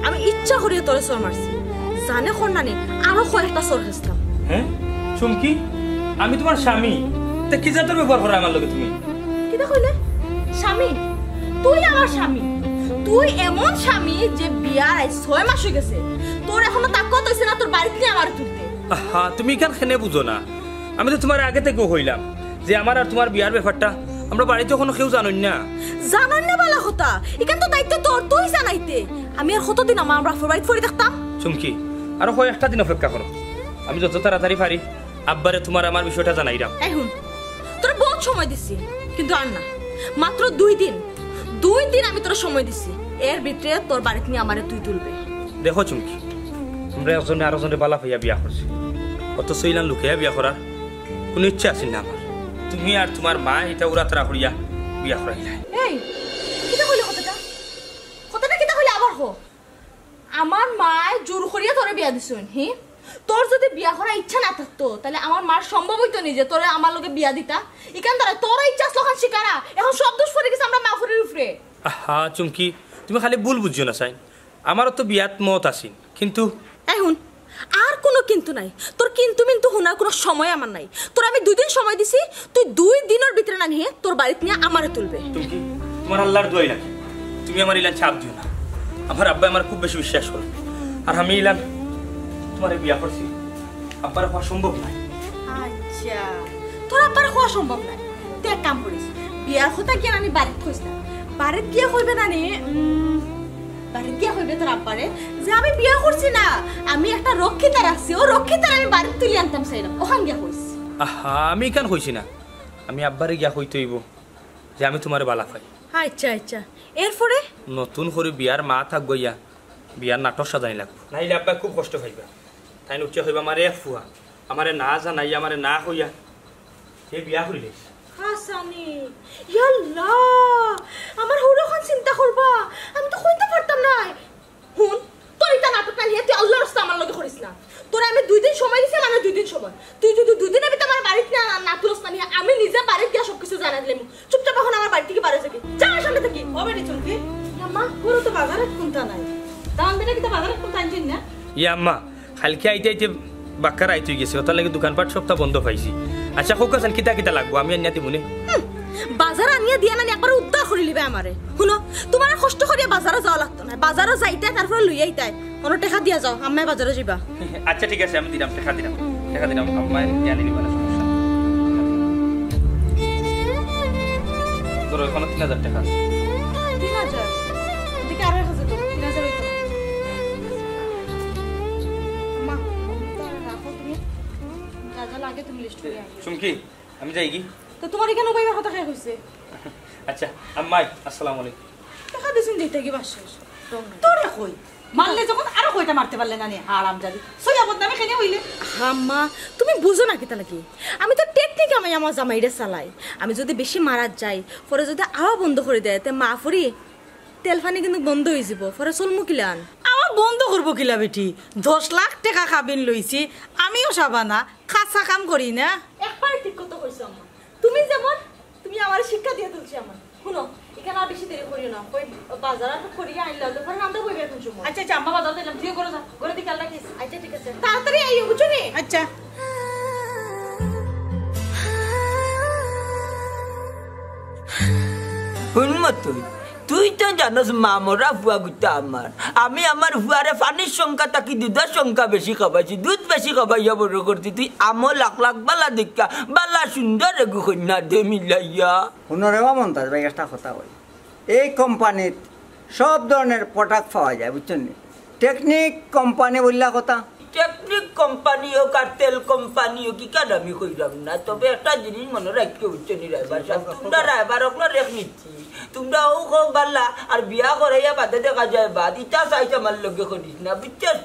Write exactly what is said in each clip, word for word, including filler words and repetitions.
আমি ইচ্ছা করিয়া তোরে চড় মারছি, জানে কর না নি, আরো কয়েকটা চড় খেছতাম। হ্যাঁ? চুমকি, আমি তোমার স্বামী, তে কি জাতর ব্যবহার করো আমার লগে তুমি? কিতা কইলে? স্বামী? তুই আমার স্বামী। তুই এমন স্বামী যে বিয়ার আইজ ছয় মাস অই গেছে, তোর এখনো তাকত অইছে না তোর বাড়িত নি আমারে তুলতে। আহা, তুমি ইখান কেনে বুঝো না? আমি তো তোমারে আগে থাকিউ কইলাম যে আমার আর তোমার বিয়ার ব্যাপারটা আমরা বাড়িত অখনো কেউ জানইন না। জানইন না বালা কথা, ইখান তো দায়িত্ব তোর, তুই জানাইতে। আমি আর কতদিন আমার বাপর বাড়িত পড়ি থাকতাম? চুমকি, আরো কয়েকটা দিন অপেক্ষা করো, আমি যত তাড়াতাড়ি পারি আব্বারে তোমার আমার বিষয়টা জানাইরাম। এই হুন, তোরে বউত সময় দিছি, কিন্তু আর না, মাত্র দুই দিন, দুই দিন আমি তোরে সময় দিছি, এর ভিতরে তোর বাড়িত নি আমারে তুই তুলবে। দেখো চুমকি, আমরা একজনে আরোজনরে বালা পাইয়া বিয়া করছি, অথচ ইলান লুকাইয়া বিয়া করার কুনু ইচ্ছা আছিল না আমার। তুমি আর তোমার মায় ইতা উড়াতাড়া করিয়া বিয়া করাইলায়। এই, কিতা কইলে কথাটা? কথাটা কিতা কইলে আবার ক। আমার মায় জোর করিয়া তোরে বিয়া দিছইন, হি? তোর যদি বিয়া করার ইচ্ছা না থাকতো, তাইলে আমার মার সম্ভব অইতো নি যে তোরে আমার লগে বিয়া দিতা। ইখান দাঁড়া, তোর ইচ্ছা আছিল অখান শিকারা, এখন সব দোষ পড়ি গেছে আমরা মা ফুরির উপরে। আহা চুমকি, তুমি খালি ভুল বুঝিও না চাইন, আমারও তো বিয়াত মত আছিল, কিন্তু এই হুন, আর কুনু কিন্তু নাই। তোর কিন্তু মিন্তু হুনার কুনু সময় আমার নাই। তোরে আমি দুই দিন সময় দিছি, তুই দুই দিনর ভিতরে না নি হে তোর বাড়িত নি আমারে তুলবে। চুমকি, তোমার আল্লার দোয়াই লাগে, তুমি আমার ইলান চাপ দিও না। আমার আব্বায় আমার খুব বেশি বিশ্বাস করে, আর আমি ইলান তোমারে বিয়া করছি, আব্বারে কওয়া সম্ভব নায়। আচ্ছা, তোর আব্বারে কওয়া সম্ভব নায়। তুই এক কাম করিস, বিয়ার কথা গিয়া না নি বাড়িত কইস না, বাড়িত গিয়া কইবে না নি, উম, বাড়িত গিয়া কইবে তোর আব্বারে যে আমি বিয়া করছি না, আমি একটা রক্ষিতা রাখছি, অউ রক্ষিতারে আমি বাড়িত তুলি আনতাম চাইরাম, অখান গিয়া কইস। আহা, আমি ইখান কইছি না, আমি আব্বারে গিয়া কইতে অইবো যে আমি তোমারে বালা পাই। আচ্ছা, আচ্ছা, এরপরে? নতুন করি বিয়ার মাত আগুয়াইয়া বিয়ার নাটক সাজানি লাগবো, নাইলে আব্বায় খুব কষ্ট পাইবা। তাইন উঠিয়া কইবা, "আমারে এক ফুয়া, আমারে না জানাইয়া, আমারে না কইয়া হে বিয়া করিলে।" হাসানি, ইয়াল্লা, আমার হউর অখান চিন্তা করবা, আমি তো কইতে পারতাম নায়। হুন, তোর ইতা নাটক না নিয়া তুই আল্লার রাস্তা আমার লগে করিস না। তোরে আমি দুই দিন সময় দিছি, মানে দুই দিন সময়। তুই যদি দুই দিনর ভিতরে আমার বাড়িত না, না তুলস না নিয়া, আমি নিজে বাড়িত গিয়া সব কিছু জানাই দিলাম। চুপচাপ এখন আমার বাড়ি থাকি বারই যাবি। যা আমার সামনে থাকি। ও বেটি চুমকি, আম্মা, ঘরো তো বাজারর কুন্তা নাই। দামান বেটা কিতা বাজারর কুন্তা আনছইন না? ইয়া আম্মা, কাইলকে আইতে আইতে বাক্কা রাইত অই গেছে, অতার লাগি দোকানপাট সবতা বন্ধ পাইছি। আচ্ছা, কউক্কা চাইন কিতা কিতা লাগবো, আমি আনিয়া দিমুনে। বাজার আনিয়া দিয়া না নি একবারে উদ্ধার করিলিবায় আমারে। হুনো, তোমার আর কষ্ট করিয়া বাজারো যাওয়া লাগতো নায়, বাজারো যাইতায় তারপরে লইয়া আইতায়। অনো টেকা দিয়া যাও, আম্মায় বাজারো যাইবা। আচ্ছা, ঠিক আছে, আমি দিরাম, টেকা দিরাম, টেকা দিরাম, আম্মায় দিয়া আনি নিবা না, সমস্যা নাই। ধরো, অনো তিন হাজার টেকা আছে। তিন হাজার? এদিকে আরো এক হাজার টেকা, তিন হাজার অইতো না। আম্মা, রাখো তুমি, যা যা লাগে তুমি লিস্ট করিয়া আনো। চুমকি, আমি যাইগি। তো তোমার ইখান উবাইবার কথা কে কইছে? আচ্ছা, আম্মাই, আসসালামু আলাইকুম। টেকা দিছইন যেটা কি বাস শেষ। তোরে কই? মারলে যখন আরো কয়টা মারতে পারলে না নি, হারামজাদি। সইয়া বদনামে কেনে অইলে? আম্মা, তুমি বুঝো না কিতা লাগি? আমি তো টেকনিক আমি আমার জামাইরে চালাই। আমি যদি বেশি মারাত যাই, পরে যদি আওয়া বন্ধ করি দেয়, তে মা ফুরি তেল পানি কিন্তু বন্ধ অই যিবো, পরে চলমু কিলান? আওয়া বন্ধ করবো কিলা বেটি? দশ লাখ টেকা কাবিন লইছি, আমিও সাবানা, কাঁচা কাম করি না। একবারে ঠিক কথা কইছো আম্মা। তুমি যেমন, তুমি আমারে শিক্ষা দিয়া তুলছো আম্মা। হুনো, ইখান আর বেশি দেরি করিও না। কই, বাজার আর করিয়া আইলা, তো পরে রান্দা বইবে এখন সময়। আচ্ছা, আচ্ছা, আম্মা বাজার দিলাম, তুই ঘরো যা, ঘরো দি খেয়াল রাখিস। আচ্ছা, ঠিক আছে, তাড়াতাড়ি আইও, বুঝছো নি? আচ্ছা। হুন মতুই, তুই তো জানোস মা মরা ফুয়া গুতা আমার। আমি আমার ফুয়ারে পানির সংখ্যা থাকি দুধর সংখ্যা বেশি খাবাইছি, দুধ বেশি খাবাইয়া বড় করছি। তুই আমো লাখ লাখ বালা দেখিয়া, বালা সুন্দর এগু কইন্যা দে মিলাইয়া। হুনো রে বা মন্তাজ ভাই, একটা কথা কই, এই কোম্পানিত সব ধরনের প্রোডাক্ট পাওয়া যায়, বুঝছো নি? টেকনিক কোম্পানি বললা কথা। টেকনিক কোম্পানি হোক আর তেল কোম্পানি হোক, ইখান আমি কইলাম না, তবে একটা জিনিস মনো রাখিও, বুঝছো নি রায়বার সাব? তুমরা রায়বার অকলর এক নীতি, তুমরা অউ কও বালা, আর বিয়া করাইয়া বাদে দেখা যায় বাদ, ইতা সাইজ আমার লগে করিস না, বুঝছস?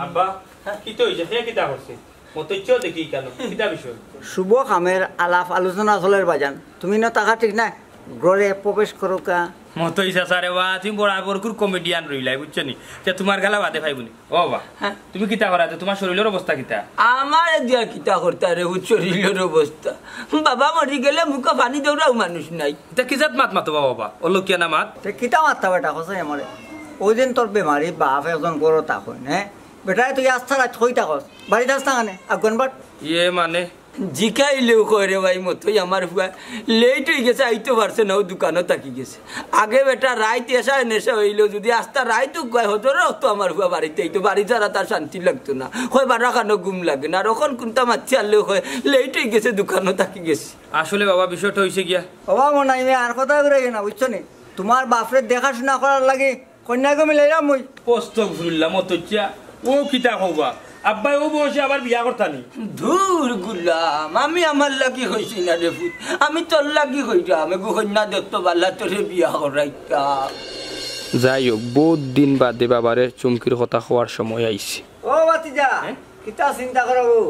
আব্বা, কিতা অইছে? হে কিতা করছে? মতো ইচ্ছেও দেখি কেন? কিতা বিষয়? শুভ কামের আলাপ আলোচনা চলের বাজান, তুমি না থাকা ঠিক নাই, ঘরে প্রবেশ করো কা। মতই চাচা রে বা, তুমি বরাবরকুর কমেডিয়ান রইলাই, বুঝছো নি? তে তোমার গালা বাদে পাইবো নি। ও বাবা, হ্যাঁ। তুমি কিতা করা? তে তোমার শরীলর অবস্থা কিতা? আমারে দিয়া কিতা করতা রে, ও শরীলর অবস্থা? বাবা মরি গেলে মুখো পানি দেওরাও মানুষ নাই। তে কি জাত মাত মাতো বাবা, বাবা? অলকিয়া না মাত? তে কিতা মাততা বেটা, কসই আমারে? অউ যেন তোর বেমারি বাপ একজন গরো তা কইন, হ্যাঁ? বেটায় তুই আস্তা রাইত কই থাকস? বাড়িত আস না কেনে? আগুয়ান বাট। ইয়ে মানে? জিকাইলেও কয় রে ভাই মতই আমার ফুয়া, লেইট অইগেছে, আইতো পারছে না, অউ দোকানো থাকি গেছে। আগে বেটা রাইত এশায় নেশা অইলো, যুদি আস্তা রাইত অউক কয় হজরর অক্ত আমার ফুয়া বাড়িত আইতো, বাড়ি ছাড়া তার শান্তি লাগতো না। কয় বারা খানো ঘুম লাগে না, আর অখন কুন্তা মাতছি আরলেও কয় লেইট অইগেছে, দোকানো থাকি গেছে। আসলে বাবা, বিষয়টা অইছে গিয়া। বাবা, মনাই মিয়া, আর কথা ঘুরাইও না, বুঝছো নি? তুমার বাপরে দেখাশুনা করার লাগি কইন্যা গো মিলাইরাম মুই। আস্তাগফিরুল্লাহ, মতইচ্ছা। অউ কিতা কও বা? আব্বায় অউ বয়সে আবার বিয়া করতা নি? ধুর গুলাম, আমি আমার লাগি কইছি না রে ফুত, আমি তোর লাগি কইরাম। এগু কইন্যা দেখতো বালা, তোরে বিয়া করাইতাম। যাই হউক, বউত দিন বাদে বাবারে চুমকির কথা কওয়ার সময় আইছে। ও ভাতিজা, হ্যাঁ? কিতা চিন্তা করো গো?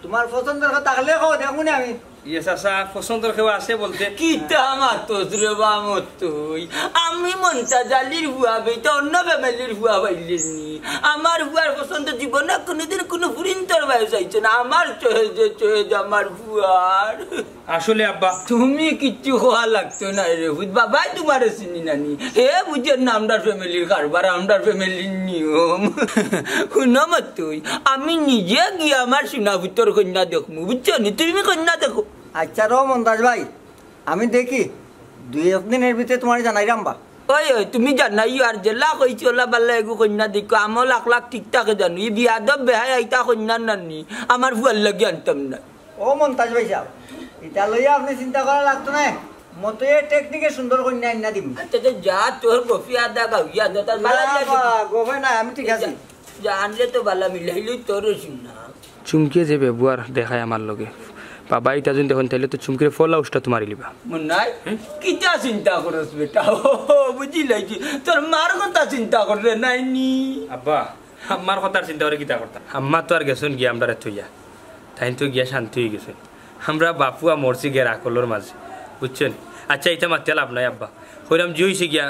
তুমার পছন্দর কেউ থাকলে কও, দেখমুনে আমি। ইয়ে চাচা, পছন্দর কেউ আছে বলতে? কিতা মাতস রে বা মতই? আমি মন্তাজ আলীর ফুয়া বেটা, অন্য ফ্যামিলির ফুয়া পাইলে নি। আমার ফুয়ার পছন্দ জীবনে কুনুদিন কুনু ফুরিন্তর বায়ও চাইছে না। আমার চয়েজ, চয়েজ আমার ফুয়ার। আসলে আব্বা। তুমি কিচ্ছু কওয়া লাগতো নায় রে ফুত, বাবায় তুমারে চিনইন না নি। হে বুঝের না আমরার ফ্যামিলির কারবার, আমরার ফ্যামিলির নিয়ম। হুনো মতই, আমি নিজে গিয়া আমার সোনা ফুতর কইন্যা দেখমু, বুঝছো নি? তুমি কইন্যা দেখো। আইচ্ছা রও মন্তাজ ভাই, আমি দেখি দুই এক দিনর ভিতরে তুমারে জানাইরাম বা। ওই, ওই, তুমি জানাইও, আর যেলা কইছি অলা বালা এগু কইন্যা দেখো, আমল আখলাক ঠিক থাকে জানো। ই বিয়াদব বেহায়া ইতা কইন্যা নানি, আমার ফুয়ার লাগি আনতাম না। ও মন্তাজ ভাইসাব, ইতা লইয়া আপনে চিন্তা করা লাগতো নায়। মতইয়ে টেকনিকে সুন্দর কইন্যা আইন্যা দিমু। আইচ্ছা, তে যা, তোর গফি আদা গাউয়া দে, তার বালা না লাগে। বা, গফে না, আমি ঠিক আছি। যা, আনলে তো বালা মিলাইলি তোর সোনা। চুমকিয়ে যে ব্যবহার দেখায় আমার লগে, বাবায় ইতা যুদি দেখইন, তাইলে তো চুমকিরে ফলা উষ্টা তুমারি লিবা। মনাই, কিতা চিন্তা করস বেটা? ও, বুঝিলাইছি, তোর মার কথা চিন্তা কররে নায় নি। আব্বা, আম্মার কথার চিন্তা করি কিতা করতাম? আম্মা তো আর গেছইন গিয়া আমরারে থইয়া, তাইন তো গিয়া শান্তি অইগেছইন। আমরা বাফুয়া মরছি গের আকলর মাঝে, বুঝছো নি? আইচ্ছা, ইতা মাতিয়া লাভ নাই আব্বা। কইরাম জি অইছে গিয়া,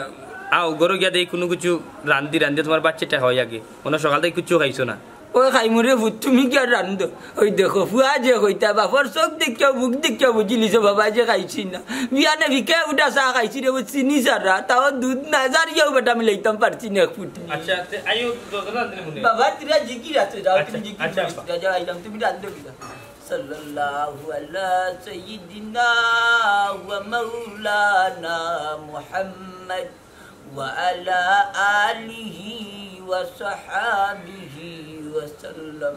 আও ঘরো গিয়া দেখি কুনু কিছু রান্ধি, রান্ধি তুমার বাইচ্চারে খাওয়াই আগে। অনো সকাল থাকি কিচ্ছু খাইছো না। ওই খাইমু রে ফুত, তুমি গিয়া রান্ধো। ওই দেখো, ফুয়া যে কইতা, বাফর চউখ দেখিয়াউ, মুখ দেখিয়াউ বুঝিলিছো বাবায় যে খাইছি না। বিয়ানে ভিক্ষা উঠা চা খাইছি রে, অউ চিনি ছাড়া, তাও দুধ নাই, যার গিয়াউ বেটা মিলাইতাম পারছি না এক ফুট। আইচ্ছা, তে আইও, দরজা না দিলে মনে হয়। বাবা, তুরা জিকির আছে, যাও, আইচ্ছা, তুমি জিকির আইচ্ছা, করো, আব্বা। যাও, যাও, আইলাম, তুমি রান্ধো গিয়া। সাল্লাল্লাহু আলা সাইয়্যিদিনা ওয়া মাওলানা মুহাম্মদ। وعلى آله وصحابه وسلم.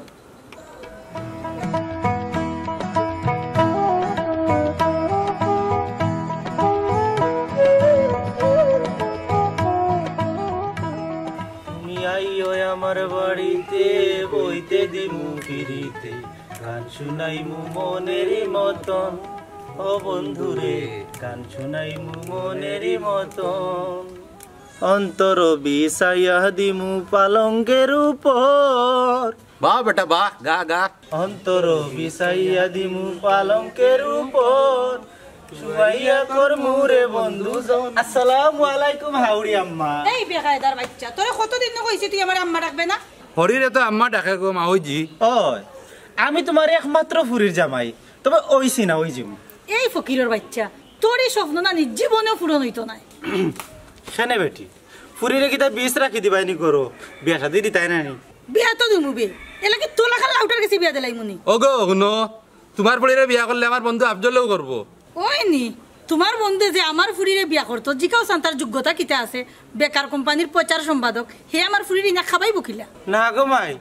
তুমি আইও আমার বাড়িতে, বইতে দিমু ফিরিতে, গান শুনাইমু মনের মতন। ও বন্ধুরে, গান শুনাইমু মনের মতন। অন্তর বিছাইয়া দিমু পালঙ্কের উপর। বাহ বেটা বাহ, গা গা। অন্তর বিছাইয়া দিমু পালঙ্কের উপর। শুয়াইয়া করমু রে বন্ধু জন। আসসালামু আলাইকুম হাউরি আম্মা। এই বেকায়দার বাইচ্চা, তোরে কতদিন নু কইছি তুই আমারে আম্মা ডাকবে না? হরিরে তো আম্মা ডাকে গো মাউজি। ওই, আমি তুমার একমাত্র ফুরির জামাই, তবে অইছি না অইযিমু। এই ফকিরর বাইচ্চা, তোর ই স্বপ্ন নানি জীবনেও পূরণ অইতো নায়। কেনে বেটি, ফুরিরে কিতা বিষ রাখি দিবায়নি ঘরো, বিয়া শাদি দিতায় নানি? বিয়া তো দিমু বে, এলাকি তোলাখান লাউটার গেছে বিয়া দিলাইমুনি। ওগো, হুনো, তুমার ফুরিরে বিয়া করলে আমার বন্ধু আফজলেও করবো। ওই নি, তুমার বন্ধুয়ে যে আমার ফুরিরে বিয়া করতো, জিকাও চাইন তার যোগ্যতা কিতা আছে? বেকার কোম্পানির প্রচার সম্পাদক, হে আমার ফুরিরে ইনা খাবাইবো কিলা? না গো মাই,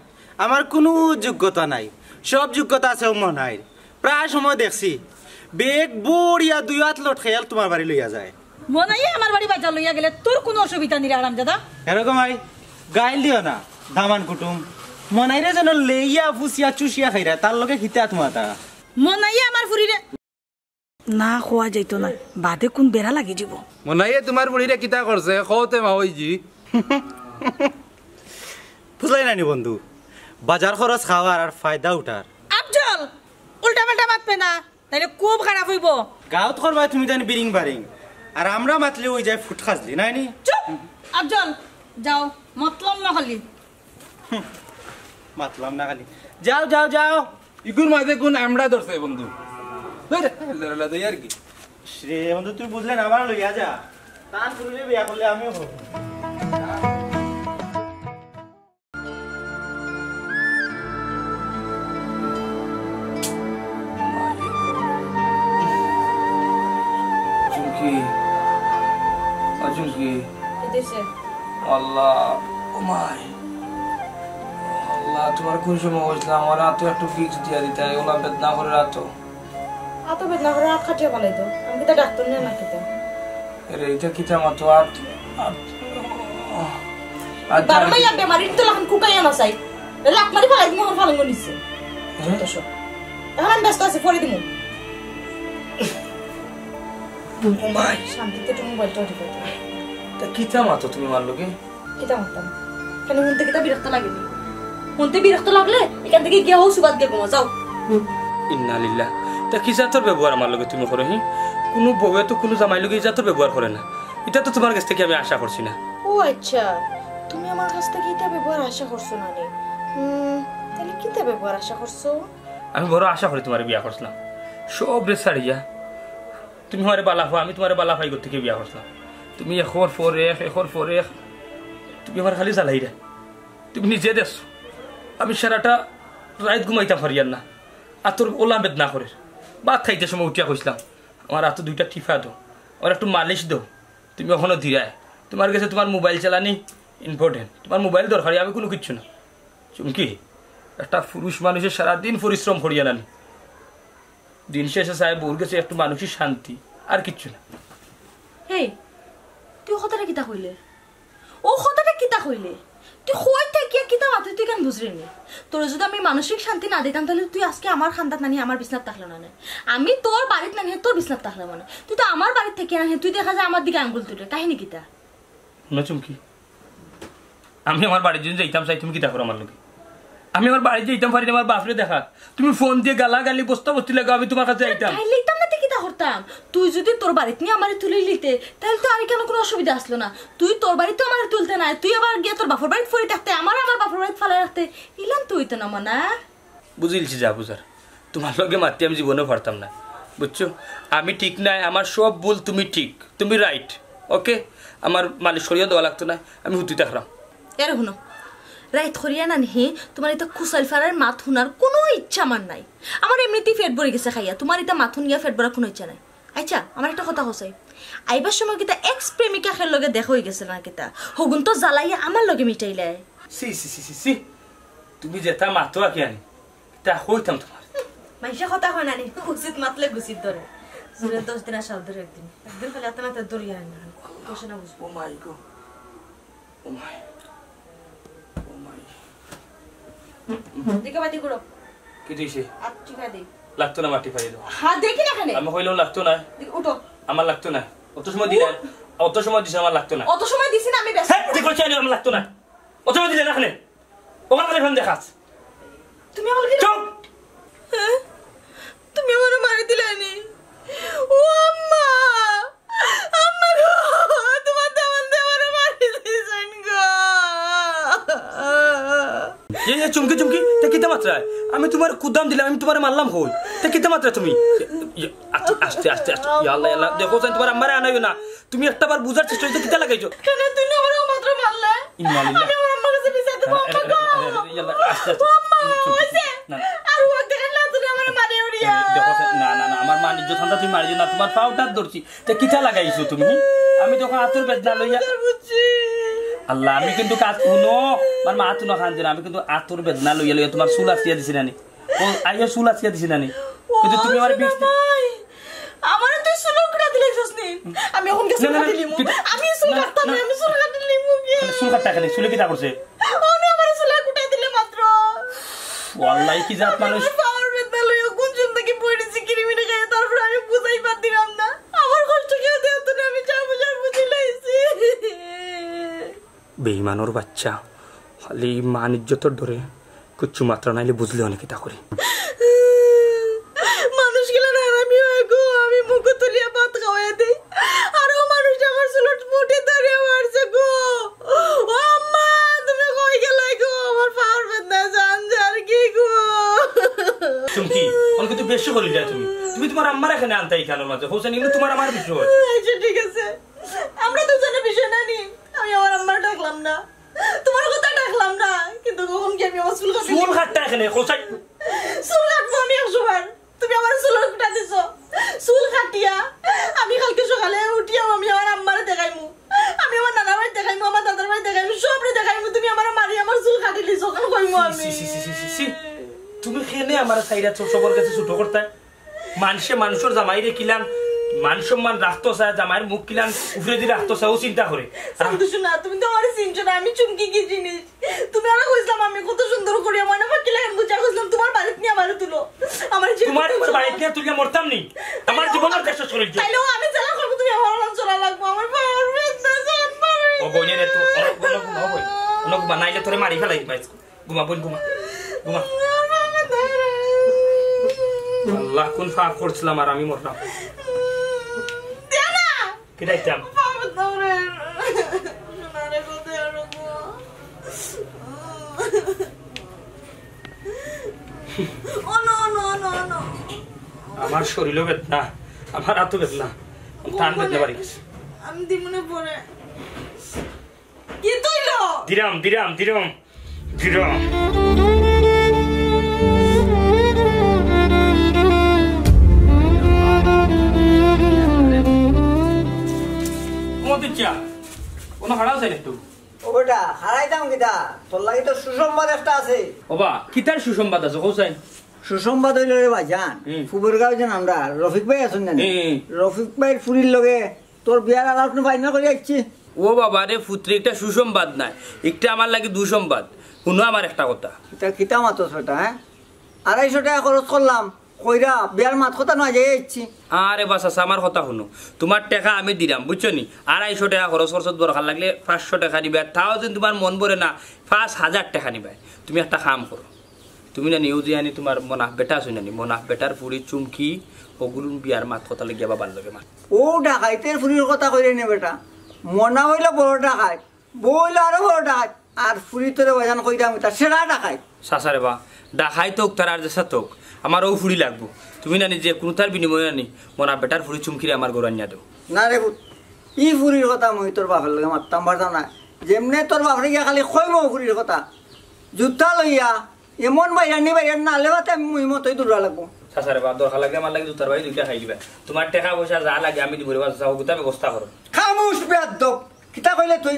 আমার কুনু যোগ্যতা নাই, সব যোগ্যতা আছে অউ মনাইর। প্রায় সময় দেখছি, বেগ বড়িয়া দুই আত লটকাইয়া তুমার বাড়ি লইয়া যায়। মনাইয়ে আমার বাড়ি বাজার লইয়া গেলে তোর কুনু অসুবিধা নি রে হারামজাদা। এরকম আই, গাইল দিও না, দামান কুটুম। মনাইরে যেন লেইয়া ফুসিয়া চুষিয়া খাইরা, তার লগে খিতা তুমার তা। মনাইয়ে আমার ফুরিরে না কওয়া যাইতো না, বাদে কুন বেড়া লাগি যিবো। মনাইয়ে তুমার ফুরিরে কিতা করছে, কওতে মাউজি। বুঝলাই না নি বন্ধু, বাজার খরচ খাওয়ার আর ফায়দা উঠার। আফজল, উল্টা পাল্টা মাতবে না। তাইলে খুব খারাপ অইবো। গাউত করবায় তুমি জানি বিরিং বারিং, আর আমরা মাতলে অই যায় ফুটখাজলি, নায় নি? চুপ! আফজল, যাও, মাতলাম না খালি। হুম, মাতলাম না খালি। যাও, যাও, যাও। ইগুর মাঝে কুন আমরা ধরছে বন্ধু? ধরে, ধরে, ধরে, আর কি? রে বন্ধু, তুই বুঝলে না, আমার লইয়া যা। তান ফুরিরে বিয়া করলে আমিও করবো। আল্লাহ, ও মাই, আল্লাহ, তুমার কুন সময় কইছলাম আমার আতো একটু ভিক্স দিয়া দিতায়, অলা বেদনা করের আতো। আতো বেদনা করের, আত কাটিয়া ফালাই দেও। আমি কিতা ডাক্তার না, না কিতা? আরে, ইটা কিতা মাতো? আত, আত, আত বাবা মাইয়া বেমারির তো লাখান কুকাইয়া না চাই। লাত মারি ফালাই দিমু অখন ফালঙ্গ নিচে। হ্যাঁ? যত সব। অখন আমি ব্যস্ত আছি, পরে দিমু। ও মাই। শান্তিতে তুমি মোবাইলটা টিপে দাও। তা কিতা মাতো তুমি আমার লগে? কিতা মাততাম? কেনে হুনতে কিতা বিরক্ত লাগেনি? হুনতে বিরক্ত লাগলে ইখান থাকি গিয়া হউ সুবাত গিয়া ঘুমাও, যাও। ইন্না লিল্লাহ। তা কি জাতর ব্যবহার আমার লগে তুমি করো, হি? কুনু বউয়ে তো কুনু জামাইর লগে ই জাতর ব্যবহার করে না। ইটা তো তুমার গেছ থাকি আমি আশা করছি না। ও আইচ্ছা, তুমি আমার গেছ থাকি ইতা ব্যবহার আশা করছো না নি? হুম, তাইলে কিতা ব্যবহার আশা করছো? আমি বড় আশা করি তুমারে বিয়া করছলাম। সবরে ছাড়িয়া তুমি আমারে বালা পাও, আমি তুমারে বালা পাই, গতিকে বিয়া করছলাম। তুমি একর পর এক, একর পর এক, তুমি আমারে খালি জ্বালাইরায়। তুমি নিজে দেখছো, আমি সারাটা রাইত ঘুমাইতাম পারিয়ার না, আতর অলা বেদনা করের। ভাত খাইতে সময় উঠিয়া কইছলাম, আমার আতো দুইটা টিপা দেও, আমার একটু মালিশ দেও। তুমি অখনো দিরায়। তুমার গেছে তুমার মোবাইল চালানি important, তুমার মোবাইল দরকারি, আমি কুনু কিচ্ছু না। চুমকি, একটা পুরুষ মানুষে সারাদিন পরিশ্রম করিয়া নানি, দিন শেষে চায় বউর গেছে একটু মানসিক শান্তি, আর কিচ্ছু না। হেই, তুই কথাটা কিতা কইলে? ও কথাটা কিতা কইলে? তুই কই থাকিয়া কিতা মাতরে তুই কেন বুঝরে নি? তোরে যুদি আমি মানসিক শান্তি না দিতাম, তাইলে তুই আজকে আমার খান্দাত নানি আমার বিছনাত থাকলে না নে। আমি তোর বাড়িত নানি তোর বিছনাত থাকলে মানে। তুই তো আমার বাড়িত থাকিয়া নানি, তুই দেখা যায় আমার দিকে আঙ্গুল তুলে। কাহিনী কিতা? হুনো চুমকি, আমি আমার বাড়িত যুদি যাইতাম চাই, তুমি কিতা করো আমার লগে? আমি আমার বাড়িত যাইতাম পারি না আমার বাফরে দেখাত। তুমি ফোন দিয়া গালাগালি বস্তা বস্তি লাগাও, আমি তুমার কাছে আইতাম। তাইলে আইতাম না তে কিতা করতাম? তুই যুদি তোর বাড়িত নি আমারে তুলি লিতে, তাইলে তো আর কেন কুনু অসুবিধা আছলো না। তুই তোর বাড়িত তো আমারে তুলতে নায়, তুই আবার গিয়া তোর বাফর বাড়িত পড়ি থাকতে, আমারে আমার বাফর বাড়িত ফালাই রাখতে, ইলান তো অইতো না মনা। বুঝিলছি যা বুঝার, তুমার লগে মাতি আমি জীবনেও পারতাম না, বুঝছো? আমি ঠিক নায়, আমার সব ভুল, তুমি ঠিক, তুমি right, OK? আমার মালিশ করিয়া দেওয়া লাগতো না, আমি হুতি থাকরাম। এরে হুনো, রাইত করিয়া না নিহি, তুমার ইতা কুচাইল ফাড়ার মাত হুনার কুনু ইচ্ছা আমার নাই। আমার এমনিতেই পেট ভরি গেছে খাইয়া, তুমার ইতা মাত হুনিয়া পেট ভরার কুনু ইচ্ছা নাই। আইচ্ছা, আমার একটা কথা কও চাই, আইবার সময় কিতা ex প্রেমিকার লগে দেখা অইগেছে না কিতা? হগুন তো জ্বালাইয়া আমার লগে মিটাইলায়। ছি, ছি, ছি, ছি, ছি। তুমি যেতা মাতো আর কি আনি, তা কইতাম তুমার। মাইনষে কথা কয় না নি, উচিত মাতলে গুছিত ধরে। জুরে দশ দিন আর সাত ধরে একদিন। একদিন খালি আতে মাতে দরিয়া আনি। বসে না বুঝবো। ও মাই গো। ও মাই। ও মাই। দিকে বাদি করো। কি দিছে? আট টিপা দে। লাগতো না, মাটি ফালি দাও। হ্যাঁ, দেখি না এখানে। আমি কইলাম লাগতো না। দিকে উঠো। আমার লাগতো না। অত সময় দিলে, অত সময় দিছে, আমার লাগতো না। অত সময় দিছি না আমি ব্যস্ত। হ্যাঁ, ঠিক কইছি আমি, আমার লাগতো না। অত সময় দিলে না এখানে। ওখানে খালি ফোন দেখাস। তুমি আমারে চুপ! হ্যাঁ? তুমি আমারে মারি দিলায়নি? ও আম্মা! আম্মা গো! তুমার দামান দে আমারে মারি দিছইন গো! এ, এ, চুমকি, চুমকি, তে কিতা মাতরায়? আমি তুমারে কুদাম দিলাম, আমি তুমারে মারলাম কই? তে কিতা মাতরায় তুমি? এ, এ, আস্তে, আস্তে, আস্তে, আস্তে। ইয়া আল্লাহ, ইয়া আল্লাহ। দেখো, জানি তুমার আম্মারে আনাইও না। তুমি একটা বার বুঝার চেষ্টা করো, কিতা লাগাইছো? কেনে তুমি আমারে ও মাত্র মারলে? ইন্না লিল্লাহ। আমি আমার আম্মার কাছে বিচার দেবো, আরে, আম্মা আরে, গো। আরে, আরে, ইয়াল্লা, আস্তে, আস্তে। ও আম্মা, চুপ, চুপ, হইছে? না, না। আর ও দেখান না, তুমি আমারে মারি উড়িয়া। এ, দেখো, না, না, না, আমার মা নিজে ঠান্ডা, তুমি মারিও না, তুমার পাওটা ধরছি। তে কিতা লাগাইছো তুমি? আমি তখন আতর বেদনা লইয়া। বুঝছি। আল্লাহ, আমি কিন্তু কাজ হুনো, আমার মা তুনো খান দিন, আমি কিন্তু আতর বেদনা লইয়া লইয়া তুমার চুল আসিয়া দিছি না নি? ও, আইয়া চুল আসিয়া দিছি না নি? কিন্তু তুমি আমার বিষ নাই। আমারে তুই চুল কুটা দিলে হুনি। আমি এখন গেছি না, না, না, কাটি লিমু। আমি চুল না, কাটতাম না, না। আমি চুল কাটি লিমু কি? চুল কাটতা কেনে? চুলে কিতা করছে? ওনো আমারে চুল কুটা দিলে মাত্র। ওয়াল্লাহি কি জাত মানুষ। আমার পাওর বেদনা লইয়া কোন চুল থাকি পড়েছি কিরিমিরি খাইয়া, তারপর আমি বুঝাই পারতিলাম না। আমার কষ্ট কেউ দেখতো না, আমি যা বুঝার বুঝি লাইছি। বেইমানর বাচ্চা, খালি মান ইজ্জতর ডরে কিচ্ছু মাতরা নাইলে বুঝলে অনেক কিতা করি। মানুষ গিলা হারামি হয় গো, আমি মুখ তুলিয়া ভাত খাওয়াই দেই, আর ও মানুষ আমার চুলর মুঠি ধরিয়া মারছে গো। ও আম্মা, তুমি কই গেলাই গো? আমার পাওর বেদনা জান যার কি গো? চুমকি, অনেক তো বেশি করি যায় তুমি। তুমি তুমার আম্মারে এখানে আনতায় কেনে মাঝে? হোসেন, এগুলো তুমার আমার বিষয়। আচ্ছা, ঠিক আছে। আমরা দুজনে বিষয় না নি। আমি আমার আম্মারে ডাকলাম না, তুমার কথা ডাকলাম না, কিন্তু কখন কি আমি আমার চুল কাটি চুল কাটতা এখানে, কোথায়? চুল কাটবো আমি একশো বার। তুমি আমার চুল কুটা দিছো, চুল কাটিয়া আমি কালকে সকালে উঠিয়া আমি আমার আম্মারে দেখাইমু, আমি আমার নানার বাড়ি দেখাইমু, আমার দাদার বাড়ি দেখাইমু। আমার সাইরা সবর কাছে ছোট করতে। মানষে মানষর জামাইরে কিলান মান সম্মান রাখতো চায়, জামাইর মুখ কিলান উপরেদি রাখতো চায়, ও চিন্তা করে। চান্দু সোনা, তুমি তো আমারে চিনছো না, আমি চুমকি কি জিনিস? তুমি আরো কইছিলাম আমি কত সুন্দর করি আমার না কিলা বুঝা কইছিলাম তোমার বাড়িত নিয়া আমারে তুলো। আমার জীবন তোমার বাড়িত নিয়া তুলিয়া মরতাম নি। আমার জীবন আর শেষ করে দিও। তাইলেও আমি যারা করবো তুমি আমার নাম চলা লাগবো, আমার বাবার বেদনা জান পাবে। ও বইনে রে, তুই অনেক ঘুমা, অনেক ঘুমা, নাইলে তোরে মারি ফেলাই দিবা। ঘুমা বোন, ঘুমা, ঘুমা। আল্লাহ, কোন পাপ করছিলাম আর আমি মরলাম। কিতা ইতাম? আমার শরীরও বেদনা, আমার হাতও বেদনা, টান বেদনা বাড়ি গেছে। আমি দিমুনে পরে। কি তৈল? দিরাম, দিরাম, দিরাম, দিরাম। ও দিচ্ছা, কোনো হারাও চাই একটু। ও বেটা, হারাইতাম কিতা? তোর লাগি তো সুসংবাদ একটা আছে। ওবা, কিতার সুসংবাদ আছে, কও চাই? সুসংবাদ অইল রে ভাইজান, হুম। ফুবরগাঁও যেন আমরা রফিক ভাই আছইন না নি? হুম, হুম। রফিক ভাইর ফুরির লগে তোর বিয়ার আলাপ নু ফাইনাল করি আইছি। ও বাবা রে, ফুত্রে, একটা সুসংবাদ নায়, একটা আমার লাগি দুঃসংবাদ। হুনো আমার একটা কথা। ইতা কিতা মাতস বেটা, হ্যাঁ? আড়াইশো টেকা খরচ করলাম, কইরা বিয়ার মাত কথা নয় যাই আইছি। আরে বা চাচা, আমার কথা হুনো, তুমার টেকা আমি দিরাম, বুঝছো নি? আড়াইশো টেকা খরচ করছো, দরকার লাগলে পাঁচশো টেকা নিবায়, তাও যদি তুমার মন ভরে না, পাঁচ হাজার টেকা নিবায়। তুমি একটা কাম করো, তুমি না নিউ যে আনি তুমার মনাফ বেটা আছে না নি, মনাফ বেটার ফুরি চুমকি, অগুর বিয়ার মাত কথা লাগিয়া বাবার লগে মাত। ও ডাকাইতের ফুরির কথা কইরে নে বেটা, মনাফ অইলো বড় ডাকাইত, বউ অইলো আরো বড় ডাকাইত, আর ফুরি তোরে ভাইজান কইতাম ইতা সেরা ডাকাইত। চাচা রে বা, ডাকাইত অউক তারা আর যেছা অউক, আমার অউ ফুরি লাগবো। তুমি না নি যে কুনুতার বিনিময়ে না নি, মনাফ বেটার ফুরি চুমকিরে আমার ঘরো আনিয়া দেও। না রে পুত, ই ফুরির কথা মুই তোর বাপের লগে মাততাম পারতাম না। যেমনে তোর বাপরে গিয়া খালি কইমু ফুরির কথা, জুতা লইয়া এমন বাইরানি বাইরানি না লেবাতে আমি মুই মতই দৌড়া লাগবো। চাচা রে বা, দরকার লাগলে আমার লাগি জুতার বাড়ি দুইটা খাই দিবায়। তুমার টেকা পয়সা যা লাগে আমি দিমু রে বা, চাচা, অগুতা ব্যবস্থা করো। খামুশ বেয়াদ্দব, কিতা কইলে তুই?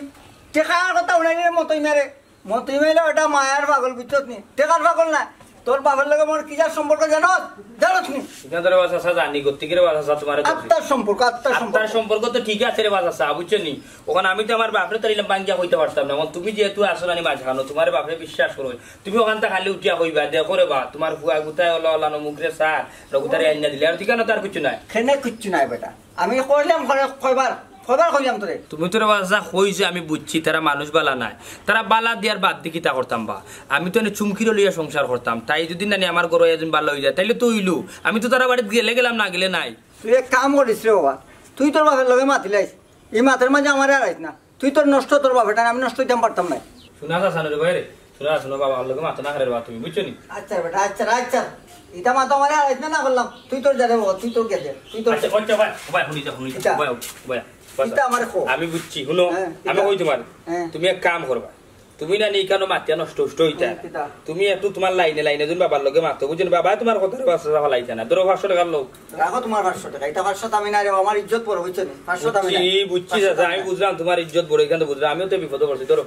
টেকার কথা হুনাইলে মতই মেরে। মতই মেরে ওটা মায়ার পাগল, বুঝছত নি? টেকার পাগল না। তোর বাপের লগে মোর কি যার সম্পর্ক জানস? জানস নি? ইখান তো রে বা চাচা জানি, গতিকে রে বা চাচা তুমারে তো আত্মার সম্পর্ক, আত্মার সম্পর্ক। আত্মার সম্পর্ক তো ঠিক আছে রে বা চাচা, বুঝছো নি? অখন আমি তো আমার বাপরে তাইলে ভাঙ্গিয়া কইতে পারতাম না। অখন তুমি যেহেতু আছো না নি মাঝখানো, তুমারে বাপরে বিশ্বাস করো। তুমি অখানতা খালি উঠিয়া কইবা, "দেখো রে বা, তুমার ফুয়া গুতায় অলা অলা নমুক রে স্যার, রগুতারে আনিয়া দিলে, আর ঠিকানা তার কিচ্ছু নাই।" কেনে কিচ্ছু নাই বেটা? আমি কইলাম, কয়-, কয়বার, কয়বার কইলাম তোরে? তুমি তো রে বা চাচা কইছো, আমি বুঝছি, তারা মানুষ বালা নায়। তারা বালা দিয়ার বাদ দি কিতা করতাম বা? আমি তো এনে চুমকিরে লইয়া সংসার করতাম। তাই যদি না নি আমার ঘরো একজন বালা অইযায়, তাইলে তো অইলো। আমি তো তারা বাড়িত গেলে গেলাম, না গেলে নাই। তুই এক কাম করিস রে বাবা, তুই তোর বাপের লগে মাতিলাইস। ই মাতের মাঝে আমারে আড়াইস না। তুই তোর নষ্ট, তোর বাপের টানে, আমি নষ্ট অইতাম পারতাম না। শুনা চাচা রে ভাই রে, শুনা, শুনো বাবা, আমার লগে মাতো না রে বাবা, তুমি বুঝছো নি? আচ্ছা বেটা, আচ্ছা, আচ্ছা। ইটা মাতো আমারে আড়াইস না, না করলাম। তুই তোর যা রে বাবা, তুই তোর গেছে, তুই তোর আচ্ছা, আচ্ছা, ভাই, ভাই, হুনি যা, হুনি যা, কিতা? ভাই, ভাই, বাস। কিতা আমারে কও? আমি বুঝছি, হুনো, হ্যাঁ, আমি কিতা? কই তুমার, হ্যাঁ। তুমি এক কাম করবা, তুমি না নি কেনে মাতিয়া নষ্ট উষ্ট অইতা? হ্যাঁ, কিতা? তুমি একটু তুমার লাইনে লাইনে যদি বাবার লগে মাতো, বুঝছো নি? বাবা তুমার কথারে বাসা ফালাইতা না। ধরো পাঁচশো টেকা লও। রাখো তুমার পাঁচশো টেকা। ইটা পাঁচশো আমি না রে, আমার ইজ্জত বড়, বুঝছো নি? পাঁচশো আমি বুঝছি, নাই। বুঝছি পাঁচশো চাচা, আমি বুঝলাম তুমার ইজ্জত বড়, ইখান তো বুঝলাম। আমিও তো বিপদো পড়ছি, ধরো।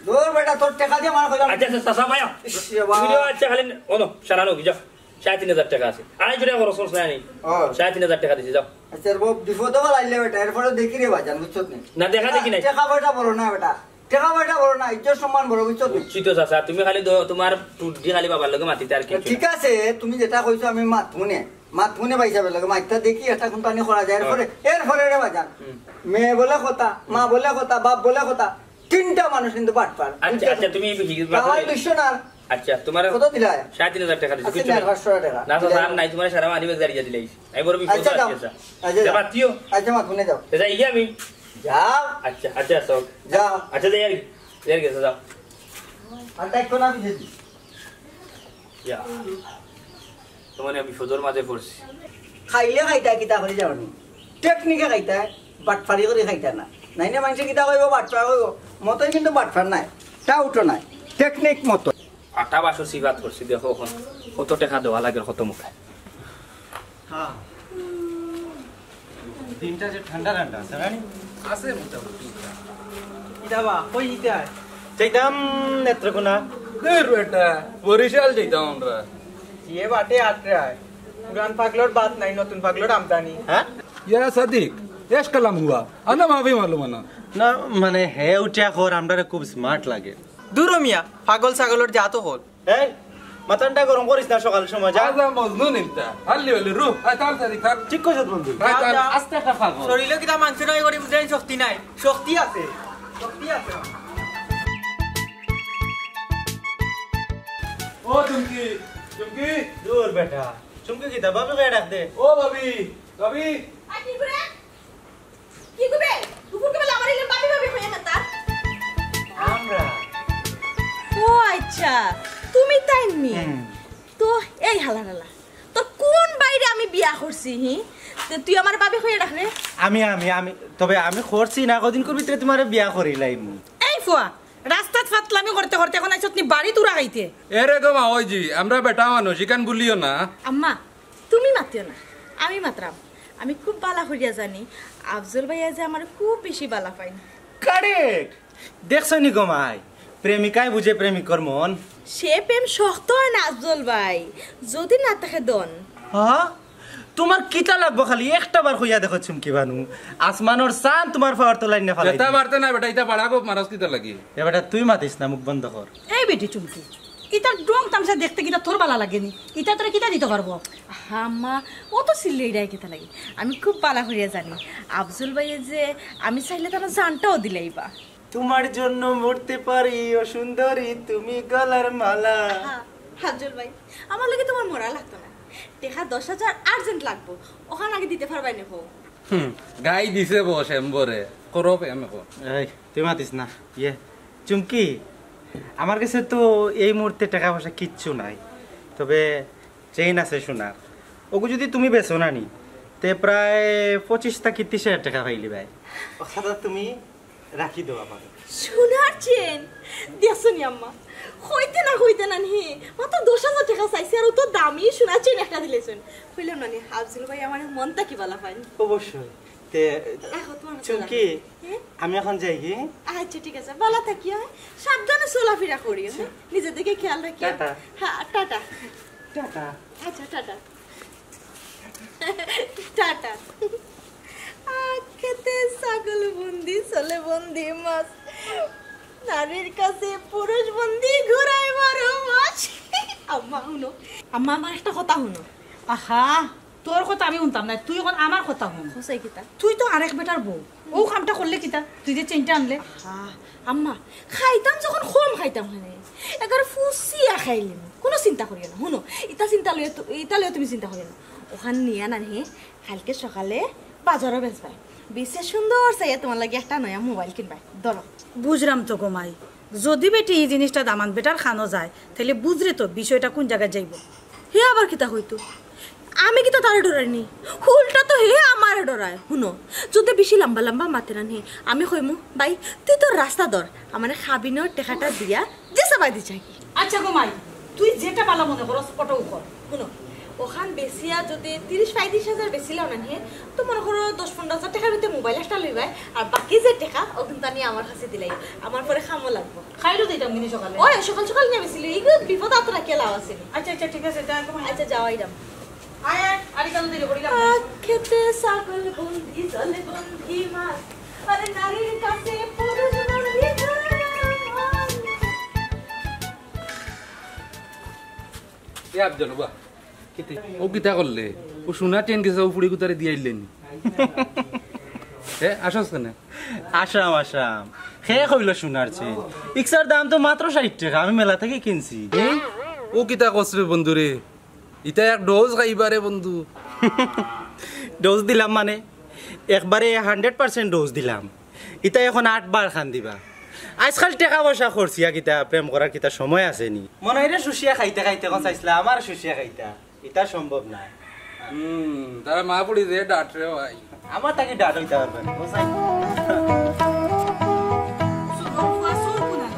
ধর বেটা, তোর টেকা দিয়া আমার কইলাম। আচ্ছা, আচ্ছা, চাচা, ভাই। ইস রে বাবা। তুমি দেও, আচ্ছা, খালি, ও না, সারা লোক, যাও। সাড়ে তিন হাজার টেকা আছে। আড়াইশো টেকা খরচ করছ না নি? ও। সাড়ে তিন হাজার টেকা দিছি, যাও। আচ্ছা, রে বাবা, বিপদো ফালাইলে বেটা, এরপরে দেখি রে বাজান, বুঝছত নি? না, দেখা দেখি নাই। টেকা পয়সা বড় না বেটা। টেকা পয়সা বড় না, ইজ্জত সম্মান বড়, বুঝছো তুমি? বুঝছি তো চাচা, তুমি খালি দ-, তোমার টুটি খালি বাবার লগে মাতিতে আর কিছু ঠিক না। আছে, তুমি যেটা কইছো আমি মাত হুনে, মাত হুনে পাইছা বেলা, মাতটা দেখি এটা কোন পানি করা যায়, এরপরে, হ্যাঁ। এরপরে রে বাজান, হুম। মেয়ে বলে কথা, মা বলে কথা, বাপ বলে কথা, তিনটা মানুষ কিন্তু বাটপার। আচ্ছা, বুঝছো? আচ্ছা, তুমি এই বিক্রি করবা। কামাই দুইশো না। আচ্ছা, তোমার কত দিলাই? সাড়ে তিন হাজার টাকা দিছি, আচ্ছা, বুঝছো না? পাঁচশো টাকা। না, চাচা, আর নাই, তোমার সারা মানি ব্যাগ দাঁড়িয়ে দিলাই। আমি বড় বিপদ আচ্ছা, আছি, দাও। আচ্ছা। আচ্ছা, দাও। বাদ দিও। আচ্ছা, মা, হুনে যাও। আচ্ছা, এই আমি। যাও। আচ্ছা, আচ্ছা, আচ্ছা, ওকে। যাও। আচ্ছা, যাই আর কি। যাই আর কি, আচ্ছা, যাও। আর দেখো না, আমি যেতে। ইয়া। তোমার আমি বিপদর মাঝে পড়ছি। খাইলে খাইতা কিতা করি যাওনি? টেকনিকে খাইতা, বাটপারি করি খাইতা না। নাই না, মানুষে কিতা কইব, বাটপার কইব। মতই কিন্তু বাটপার নাই, টাউটও নাই, টেকনিক মতো। আটা বাসো সিবাত করছি, দেখো এখন কত টাকা দেওয়া লাগে, কত মুখে। হ্যাঁ। দিনটা যে ঠান্ডা ঠান্ডা আছে, জানি? আছে মোটামুটি। ইটা বা, কই ইটা? যাইতাম নেত্রকোনা। দূর বেটা, বরিশাল যাইতাম আমরা। ইয়ে বাটে আটরায়। পুরান পাগলর বাত নাই, নতুন পাগলর আমদানি। হ্যাঁ? ইয়া সাদিক, এশ কালাম হুয়া। আনা মাফি মালুম আনা। না, মানে, হে উঠিয়া কর, আমরারে খুব স্মার্ট লাগে। দূর হ মিয়া, পাগল ছাগলর জাত অকল। এই, মাথা ঠান্ডা গরম করিস না সকাল সময়, যা। আজা মজনুন ইনতা। হাল্লি হাল্লি রু। আয়, তাল সাদিক, তাল। ঠিক কইছত বন্ধু। আয়, তাল। আস্তে একটা পাগল। শরীরও কিতা মাংস নয় করি বুঝলেন, শক্তি নাই। শক্তি আছে, শক্তি আছে। ও চুমকি, চুমকি। দূর বেটা। চুমকি কিতা? ভাবি কই ডাক দে। ও ভাবি, ভাবি। আ, কি করে? কি করে? দুপুর বেলা আমার ইলে ভাবি ভাবি কইয়া কথা? আমরা। ও আচ্ছা, তুমি তাই নি? হুম। তো এই হালা হালা, তোর কোন বাইরে আমি বিয়া করছি, হি? তে তুই আমার ভাবি কইয়া ডাকরে? আমি, আমি, আমি, তবে আমি করছি না, কদিনকুর ভিতরে তুমারে বিয়া করিলাইমু। এই ফুয়া, রাস্তাত ফাতলামি করতে করতে এখন আইছত নি বাড়িত উড়া খাইতে। এরে গো মা, ওই জি, আমরা বেটা মানুষ, ইখান ভুলিও না। আম্মা, তুমি মাতিও না, আমি মাতরাম। আমি খুব বালা করিয়া জানি, আফজল ভাইয়া যে আমারে খুব বেশি বালা পাইন। কারেক্ট। দেখছো নি গো মাই, প্রেমিকায় বুঝে প্রেমিকর মন। সে প্রেম শক্ত অয় না আফজল ভাই, যদি না থাকে দন। হ্যাঁ? তুমার কিতা লাগবো খালি একটা বার কইয়া দেখো চুমকি বানু, আসমানর চান তুমার পাওয়ার তলাইন না ফালাই ইতা দিমু। পারতে না বেটা, ইতা বাড়া গো মারাস কিতা লাগি? এ বেটা তুই মাতিস না, মুখ বন্ধ কর। এই বেটি চুমকি, ইতার ঢং তামশা দেখতে কিতা তোর বালা লাগে নি? ইতা তোরে কিতা দিতে পারবো? আম্মা, ও তো চিল্লেইরায় কিতা লাগি? আমি খুব বালা করিয়া জানি, আফজল ভাইয়ে যে আমি চাইলে তার জানটাও দিলাইবা। তোমার জন্য মরতে পারি ও সুন্দরী, তুমি গলার মালা। হ্যাঁ, আফজল ভাই, আমার লাগি তোমার মরা লাগতো না। টেকা দশ হাজার আর্জেন্ট লাগবো, অখান আগে দিতে পারবায় নি কও। হুম, গাই দিছে বস এম্বরে, করো প্রেম এখন। এই, তুই মাতিস না। ইয়ে, চুমকি, আমার কাছে তো এই মুহূর্তে টেকা পয়সা কিচ্ছু নাই, তবে চেইন আছে সোনার, ওগু যদি তুমি বেচো না নি, তে প্রায় পঁচিশ থাকি তিরিশ হাজার টেকা পাইলিবায়। অখানতা তুমি রাখি দেও আমার। সোনার চেইন? দেখছো নি আম্মা, কইতে না কইতে না নি, মাত্র দশ হাজার টেকা চাইছি, আর অত দামি সোনার চেইন একটা দিলাইছইন। কইলাম না নি, আফজল ভাই আমারে মন থাকি বালা পাইন। অবশ্যই। তে রাখো, তোমার হাতে চুমকি, রাখো। হ্যাঁ? আমি এখন যাই কি? আচ্ছা, ঠিক আছে, বালা থাকিও, হ্যাঁ? সাবধানে চলাফেরা করিও, হ্যাঁ? নিজের দিকে খেয়াল রাখিও। টাটা। হ্যাঁ, টাটা। টাটা। আচ্ছা, টাটা। টাটা। আখ খেতে ছাগল বন্দি, চলে বন্দি মাছ। নারীর কাছে পুরুষ বন্দি, ঘুরায় বারো মাস। আম্মা, হুনো। আম্মা, আমার একটা কথা হুনো। আহা, তোর কথা আমি হুনতাম না, তুই এখন আমার কথা হুন। হোসাই কিতা? তুই তো আরেক বেটার বউ, ও কামটা করলে কিতা? তুই যে চেইনটা আনলে। আহা, আম্মা, খাইতাম যখন কম খাইতাম কেনে, একবারে ফুসিয়া খাইলিমু, কুনু চিন্তা করিও না। হুনো, ইতা চিন্তা লইয়া তু-, ইতা লইয়া তুমি চিন্তা করিও না। অখান নিয়া না নি, কাইলকে সকালে বাজারো বেচবায়, বেচিয়া সুন্দর চাইয়া তোমার লাগি একটা নয়া মোবাইল কিনবায়। ধরো। বুঝরাম তো গো মাই, যদি বেটি ই জিনিসটা দামান বেটার কানো যায়, তাইলে বুঝরে তো বিষয়টা কুন জাগাত যাইবো। হে আবার কিতা কইতো? আমি কিতা তারে ডরাইনি? উল্টা তো হে আমারে ডরায়। হুনো, যদি বেশি লম্বা লম্বা মাতে না নি, আমি কইমু, "ভাই, তুই তোর রাস্তা ধর, আমারে কাবিনর টেকাটা দিয়া যে চাবাই দি যাগি।" আচ্ছা গো মাই, তুই যেটা বালা মনে করস, ওটাও কর। হুনো, অখান বেচিয়া যদি তিরিশ পঁয়ত্রিশ হাজার বেচিলাও না নি, তো মনে করো দশ পনেরো হাজার টেকার ভিতরে মোবাইল একটা লইবায়, আর বাকি যে টেকা, অগুনতা নি আমার কাছে দিলাইও, আমার পরে কামো লাগবো। খাইরও দিতাম কিন্তু সকালে। ওই, সকাল সকাল নিয়া বেচিলে, ইগু বিপদ আতো রাখিয়া লাভ আছে নি। আচ্ছা, আচ্ছা, ঠিক আছে, যা, তোমার আচ্ছা, যাও, আইরাম। আয়, আয়, আর ইকানো দেরি করিলাম না। আখ খেতে ছাগল বন্দি, জলে বন্দি মাছ, আরে নারীর কাছে পুরুষ বন্দি ধন। এ আফজল, বাহ। কিতা? ও কিতা করলে? ও সোনার চেইন গেছে, ও ফুড়ি কুতারে দিয়া আইলে নি? এ, আসস কেনে? আসাম, আসাম। হে কইলো সোনার চেইন। ইকসার দাম তো মাত্র ষাইট টেকা, আমি মেলা থাকি কিনছি। এ? ও কিতা কস রে বন্ধু রে? ইতা এক ডোজ খাইবা রে বন্ধু। ডোজ দিলাম মানে? একবারে হান্ড্রেড পার্সেন্ট ডোজ দিলাম। ইতা এখন আট বার খান দিবা। আজকাল টেকা পয়সা খরচিয়া কিতা, প্রেম করার কিতা সময় আছে নি? মনে হয় রে শুষিয়া খাইতে খাইতে এখন চাইছিলা আমার শুষিয়া খাইতা। ইতা সম্ভব না। হুম, তার মা পুড়ি যে ডাট রে ভাই। আমার তাকে ডাট হইতে পারবে না, বুঝছাই? সুরন ফুয়া সুর কুনা?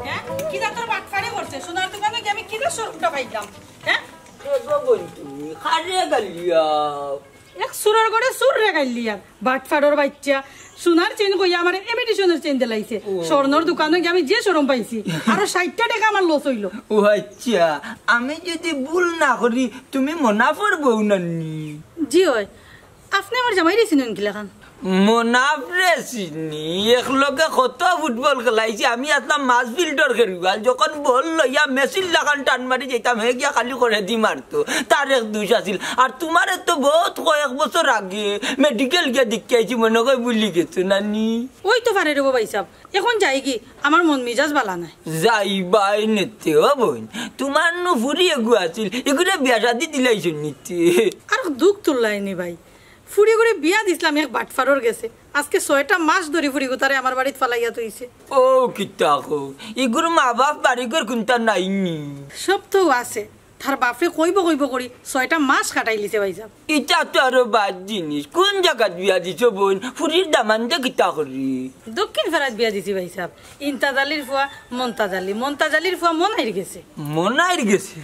হ্যাঁ? কি জাতর বাটপারি করছে? সোনার দোকানে গিয়ে আমি কি জাত সরুপটা পাইলাম? হ্যাঁ? এগো বন্ধু, খারে গালিয়া। এক চুরর ঘরে চুর রে গাইল্লিয়ার, বাটফারর বাইচ্চা। সোনার চেইন কইয়া আমারে ইমিটেশনর চেইন দিলাইছে। স্বর্ণর দোকানো গিয়া আমি যে শরম পাইছি, আরো ষাইটটা টেকা আমার লস অইলো। ও আইচ্ছা, আমি যুদি ভুল না করি, তুমি মনাফর বউ নানি? জি অয়। আপনে আমার জামাইরে চিনইন কিলাখান? মনাফরে চিনি, একলগে কত ফুটবল খেলাইছি। আমি আছলাম মাছ ফিল্ডর খেলুয়াল, যখন বল লইয়া মেসির লাখান টান মারি যাইতাম, হে গিয়া খালি করেদি মারতো, তার এক দুষ আছিল। আর তুমারে তো বউত কয়েক বছর আগে মেডিকেল গিয়া দেখিয়া আইছি, মনো কয় ভুলি গেছো নানি? অইতো পারে রেবো ভাইসাব, এখন যাইগি, আমার মন মিজাজ বালা নায়। যাইবায় নেতে ও বইন, তুমার নু ফুরি এগু আছিল, এগুরে বিয়া শাদি দিলাইছো নিতে। আর দুখ তুললায়নি ভাই, ফুরিগুরে বিয়া দিছলাম এক বাটফারর গেছে। আজকে ছয়টা মাস ধরি ফুরিগুতারে আমার বাড়িত ফালাইয়া থইছে। ও কিতা কও, ইগুর মা বাপ বাড়িঘর কুনটা নাইনি? সব তো আছে, তার বাপে কইবো কইবো করি ছয়টা মাস কাটাইলিছে ভাইসাব। ইটা তো আরো বাদ জিনিস, কুন জাগাত বিয়া দিছো বইন? ফুরির দামান্দে কিতা করি? দক্ষিণ ফারাত বিয়া দিছি ভাইসাব, ইন্তাজ আলীর ফুয়া মন্তাজ আলী, মন্তাজ আলীর ফুয়া মনাইর গেছে। মনাইর গেছে?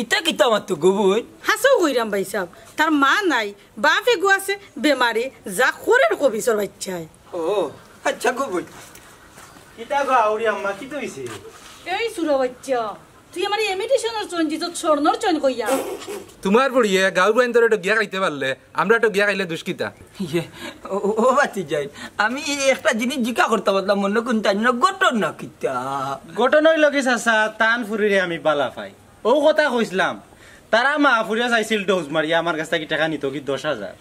ইতা কিতা মাতো গো বইন? হাছাউ কইরাম ভাইসাব, তার মা নাই, বাপ এগু আছে বেমারি, যা করের কবিছর বাইচ্চায়। ও, আইচ্ছা গো বইন। কিতা গো আউরি আম্মা, কিতা অইছে? এই চুরর বাইচ্চা, তুই আমারে ইমিটেশনর চেইন দিছত স্বর্ণর চেইন কইয়া। তুমার ফুড়িয়ে গাউর বাইন্দরে ডগিয়া খাইতে পারলে, আমরা ডগিয়া খাইলে দুষ কিতা? ইয়ে, ও, ও, ও বাতি যাই, আমি একটা জিনিস জিকা করতাম পারলাম, মনো কুনটা না, ঘটনা কিতা? ঘটনা অইলো কি চাচা, তান ফুরিরে আমি বালা পাই। অউ কথা কইছলাম, তারা মা ফুরিয়ে চাইছিল ডোজ মারিয়া আমার গেছ থাকি টেকা নিতো কি দশ হাজার।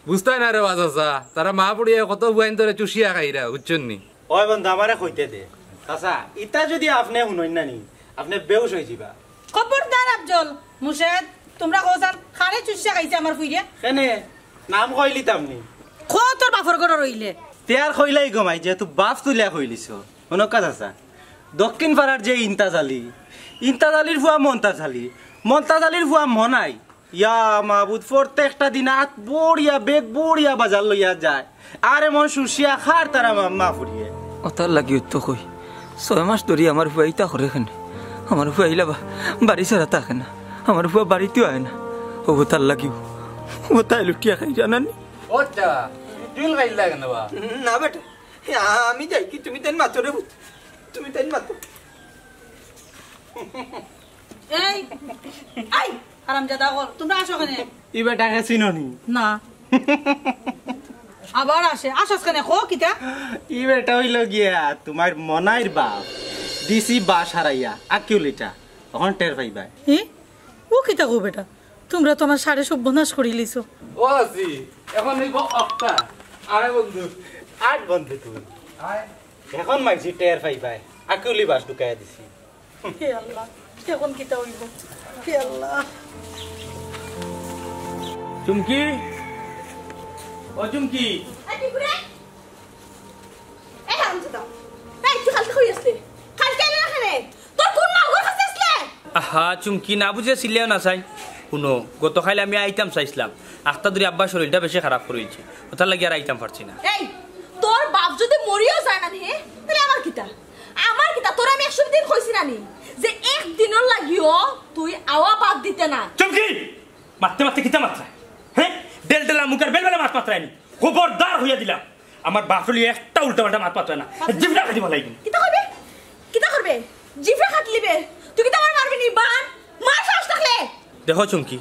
বুঝতায় না রেবা চাচা, তারা মা ফুড়িয়ে কত ফুয়াইন্তরে চুষিয়া খাইরা, বুঝছইন নি? ওই বন্ধু, আমারে কইতে দে। চাচা, ইতা যুদি আপনে হুনইন না নি, আপনে বেহুশ অইযিবা। খবরদার আফজল, মুর্শেদ, তুমরা কও চাইন, কারে চুষিয়া খাইছে আমার ফুইরে? কেনে? নাম কইলিতাম নি? কও তোর বাফর ঘরর অইলে। তে আর কইলাই গো মাই, যেহেতু বাফ তুলিয়া কইলিছো। হুনউক্কা চাচা, দক্ষিণ ফারার যে ইন্তাজ আলী, ইন্তাজ আলীর ফুয়া মন্তাজ আলী, মন্তাজ আলীর ফুয়া মনাই, ইয়া মাবুদ, প্রত্যেকটা দিন আত বড়িয়া, বেগ বড়িয়া বাজার লইয়া যায়। আর এমন চুষিয়া খার তারা মা, মা ফুরিয়ে। অতার লাগি তো কই, ছয় মাস ধরি আমার ফুয়া ইতা করে কেনে? আমার ফুয়া ইলা বা-, বাড়ি ছাড়া থাকে না, আমার ফুয়া বাড়িতেও আয় না। ও তার লাগি, ও তাই লুটিয়া খাই জানানি। ও আচ্ছা, ডিল খাইলা কেনে বা? না বেটা, আমি যাই কি, তুমি তাইন মাতো রে, তুমি তাইন মাতো। এই, এই, হারামজাদা অকল, তুমরা আছো কেনে? ই বেটারে চিনো নি? না। আবার আসে, আসস কেনে? কও কিতা? ই বেটা অইলো গিয়া তুমার মনাইর বাফ, ডিসি বাস হারাইয়া, আকিউলিটা। অখন টের পাইবায়। ই? ও কিতা কও বেটা? তুমরা তো আমার সারে সর্বনাশ করিলিছো। ও আছি, এখন অইবো অক্টা। আরে বন্ধু। আট বন্ধু তুই। আয়। এখন মাইছি টের পাইবায়। আকিউলি বাস ঢুকাইয়া দিছি। হে আল্লাহ, এখন কিতা অইবো? হে আল্লাহ। চুমকি, ও চুমকি। এই, কি করে? এই, হারামজাদা। এই, তুই কালকে কই আছলে? কালকে আইলে না কেনে? তোর কুন মাগুর কাছে আছলে? আহা, চুমকি, না বুঝিয়া চিল্লাইও না চাই। হুনো, গতকাইল আমি আইতাম চাইছলাম। আখতা ধরি আব্বার শরীরটা বেশি খারাপ করিলিছে। অতার লাগি আর আইতাম পারছি না। এই, তোর বাফ যুদি মরিও যায় না নি, হে? তাইলে আমার কিতা? আমার কিতা? তোরে আমি একশো দিন কইছি না নি যে এক দিনর লাগিও তুই আওয়া বাদ দিতে না? চুমকি! মাততে মাততে কিতা মাতরায়? হে? ডেলডেলা মুখর বেলবেলা মাত মাতরায় নি। খবরদার কইয়া দিলাম, আমার বাফরে লইয়া একটা উল্টাপাল্টা মাত মাতরায় না। জিভটা কাটি ফালাই দিমু। কিতা করবে? কিতা করবে? জিভটা কাটলিবে। তুই কিতা আমারে মারবে নি? মার। মার সাহস থাকলে। দেখো চুমকি,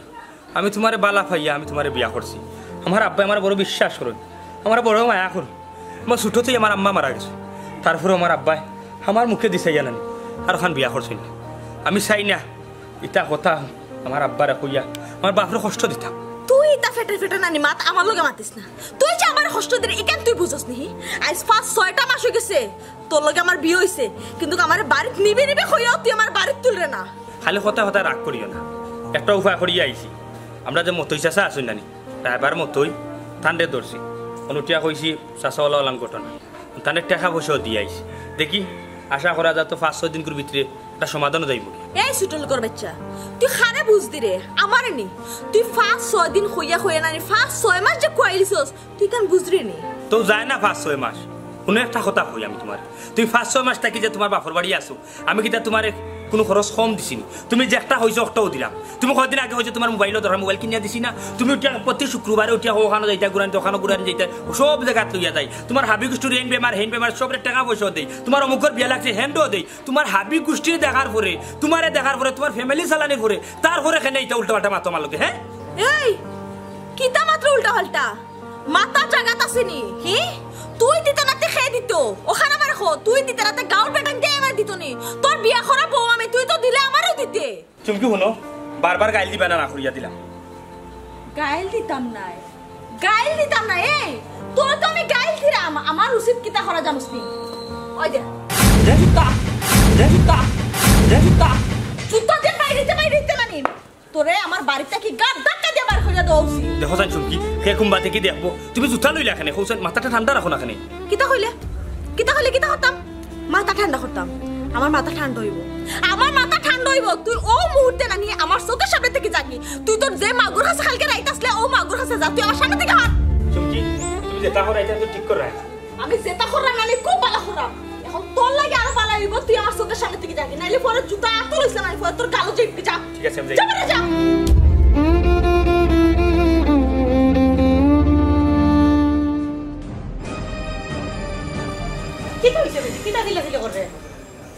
আমি তুমারে বালা পাইয়া আমি তুমারে বিয়া করছি। আমার আব্বায় আমারে বড় বিশ্বাস করইন, আমারে বড় মায়া করইন। আমার ছোট থাকি আমার আম্মা মারা গেছে, তারপরেও আমার আব্বায় আমার মুখেদি চাইয়া নানি আরোখান বিয়া করছইন না। আমি চাই না ইতা কথা আমার আব্বারে কইয়া আমার বাফরে কষ্ট দিতাম। তুই ইতা ফেটে ফেটে নানি মাত, আমার লগে মাতিস না। তুই যে আমারে কষ্ট দিরে, ইখান তুই বুঝস নি? আইজ পাঁচ ছয়টা মাস অইগেছে, তোর লগে আমার বিয়া অইছে, কিন্তুক আমারে বাড়িত নিবি নিবি কইয়াও তুই আমার বাড়িত তুলরে না। খালি কথায় কথায় রাগ করিও না, একটা উপায় করিয়া আইছি। আমরা যে মতই চাচা আছইন নানি, ড্রাইভার মতই, তানরে ধরছি। অনো উঠিয়া কইছি চাচা অলা অলান ঘটনা, তানরে টেকা পয়সাও দিয়া আইছি। দেখি, আশা করা যায় তো পাঁচ ছয় দিনকুর ভিতরে একটা সমাধানও যাইবো। এই ছোট লোকর বাইচ্চা, তুই কারে বুঝ দিরে? আমারে নি? তুই পাঁচ ছয় দিন কইয়া কইয়া নানি পাঁচ ছয় মাস যে খুয়াইলিছস, তুই ইখান বুঝরে নি? তো যায় না পাঁচ ছয় মাস। হুনো একটা কথা কই আমি তুমারে, তুমি পাঁচ ছয় মাস থাকি যে তুমার বাফর বাড়ি আছো, আমি কিতা তুমারে কুনু খরচ কম দিছি নি। তুমি যেকটা কইছো, অকটাউ দিলাম। তুমি কয়দিন আগে কইছো তুমার মোবাইলও দরকার, মোবাইল কিনিয়া দিছি না? তুমি উঠিয়া প্রতি শুক্রবারে উঠিয়া অখানো যাইতায়, ঘুরানি অখানো ঘুরানি যাইতায়, সব জাগাত লইয়া যাই। তুমার হাবি গুষ্টির এইন বেমার, হেইন বেমার, সবরে টেকা পয়সাও দেই। তুমার অমুকর বিয়া লাগছে, হেনটাও দেই। তুমার হাবি গুষ্টিরে দেখার পরে, তুমারে দেখার পরে, তুমার family চালানির পরে, তারপরে কেনে ইতা উল্টা পাল্টা মাতো আমার লগে, হে? এই, কিতা মাতরে উল্টা পাল্টা? মাথা জাগাত আছে নি? হি? তুই দিতে না তে কে দিতো? অখান আমারে ক, তুই দিতে না তে গাঁওর বেটাইন্তে আমারে দিতো নি? তোর বিয়া করা বউ আমি, তুই তো দিলে আমারেও দিতে। চুমকি হুনো, বারবার গাইল দিবায় না, না করিয়া দিলাম। গাইল দিতাম নায়, গাইল দিতাম নায়। এই, তোরে তো আমি গাইল দিরাম, আমার উচিত কিতা করা জানোস নি? ওই দে। জুতা, জুতা, জুতা। জুতা দে বাইরেতে, বাইরেতে নানি। তোরে আমার বাড়িত থাকি গাত ধাক্কা দিয়া বার করিয়া দেওয়া উচিত। দেখো চাইন চুমকি, হে কুম্বা থাকি দেখবো, তুমি জুতা লইলা কেনে, কও চাইন মাথাটা ঠান্ডা রাখো না কেনে। কিতা কইলে? কিতা কইলে কিতা করতাম? মাথা ঠান্ডা করতাম। আমার মাথা ঠান্ডা অইবো, আমার মাথা ঠান্ডা অইবো। তুই অউ মুহূর্তে নানি আমার চউখর সামনে থাকি যাগি। তুই তোর যে মাগুর কাছে কালকে রাইত আছলে, অউ মাগুর কাছে যা, তুই আমার সামনে থাকি হাট। চুমকি, তুমি যেতা কররায় ইতা তো ঠিক কররায়। আমি যেতা কররাম নানি খুব ভালা কররাম। অখন তোর লাগি আরো ভালা অইবো, তুই আমার চউখর সামনে থাকি যাগি, নাইলে পরে জুতা আতো লইছ না, পরে তোর গালো যাইবি, যা। ঠিক আছে, আমি যাই। যা, বেটা, যা। কিতা অইছে বেটি? কিতা চিল্লাচিল্লি কররে?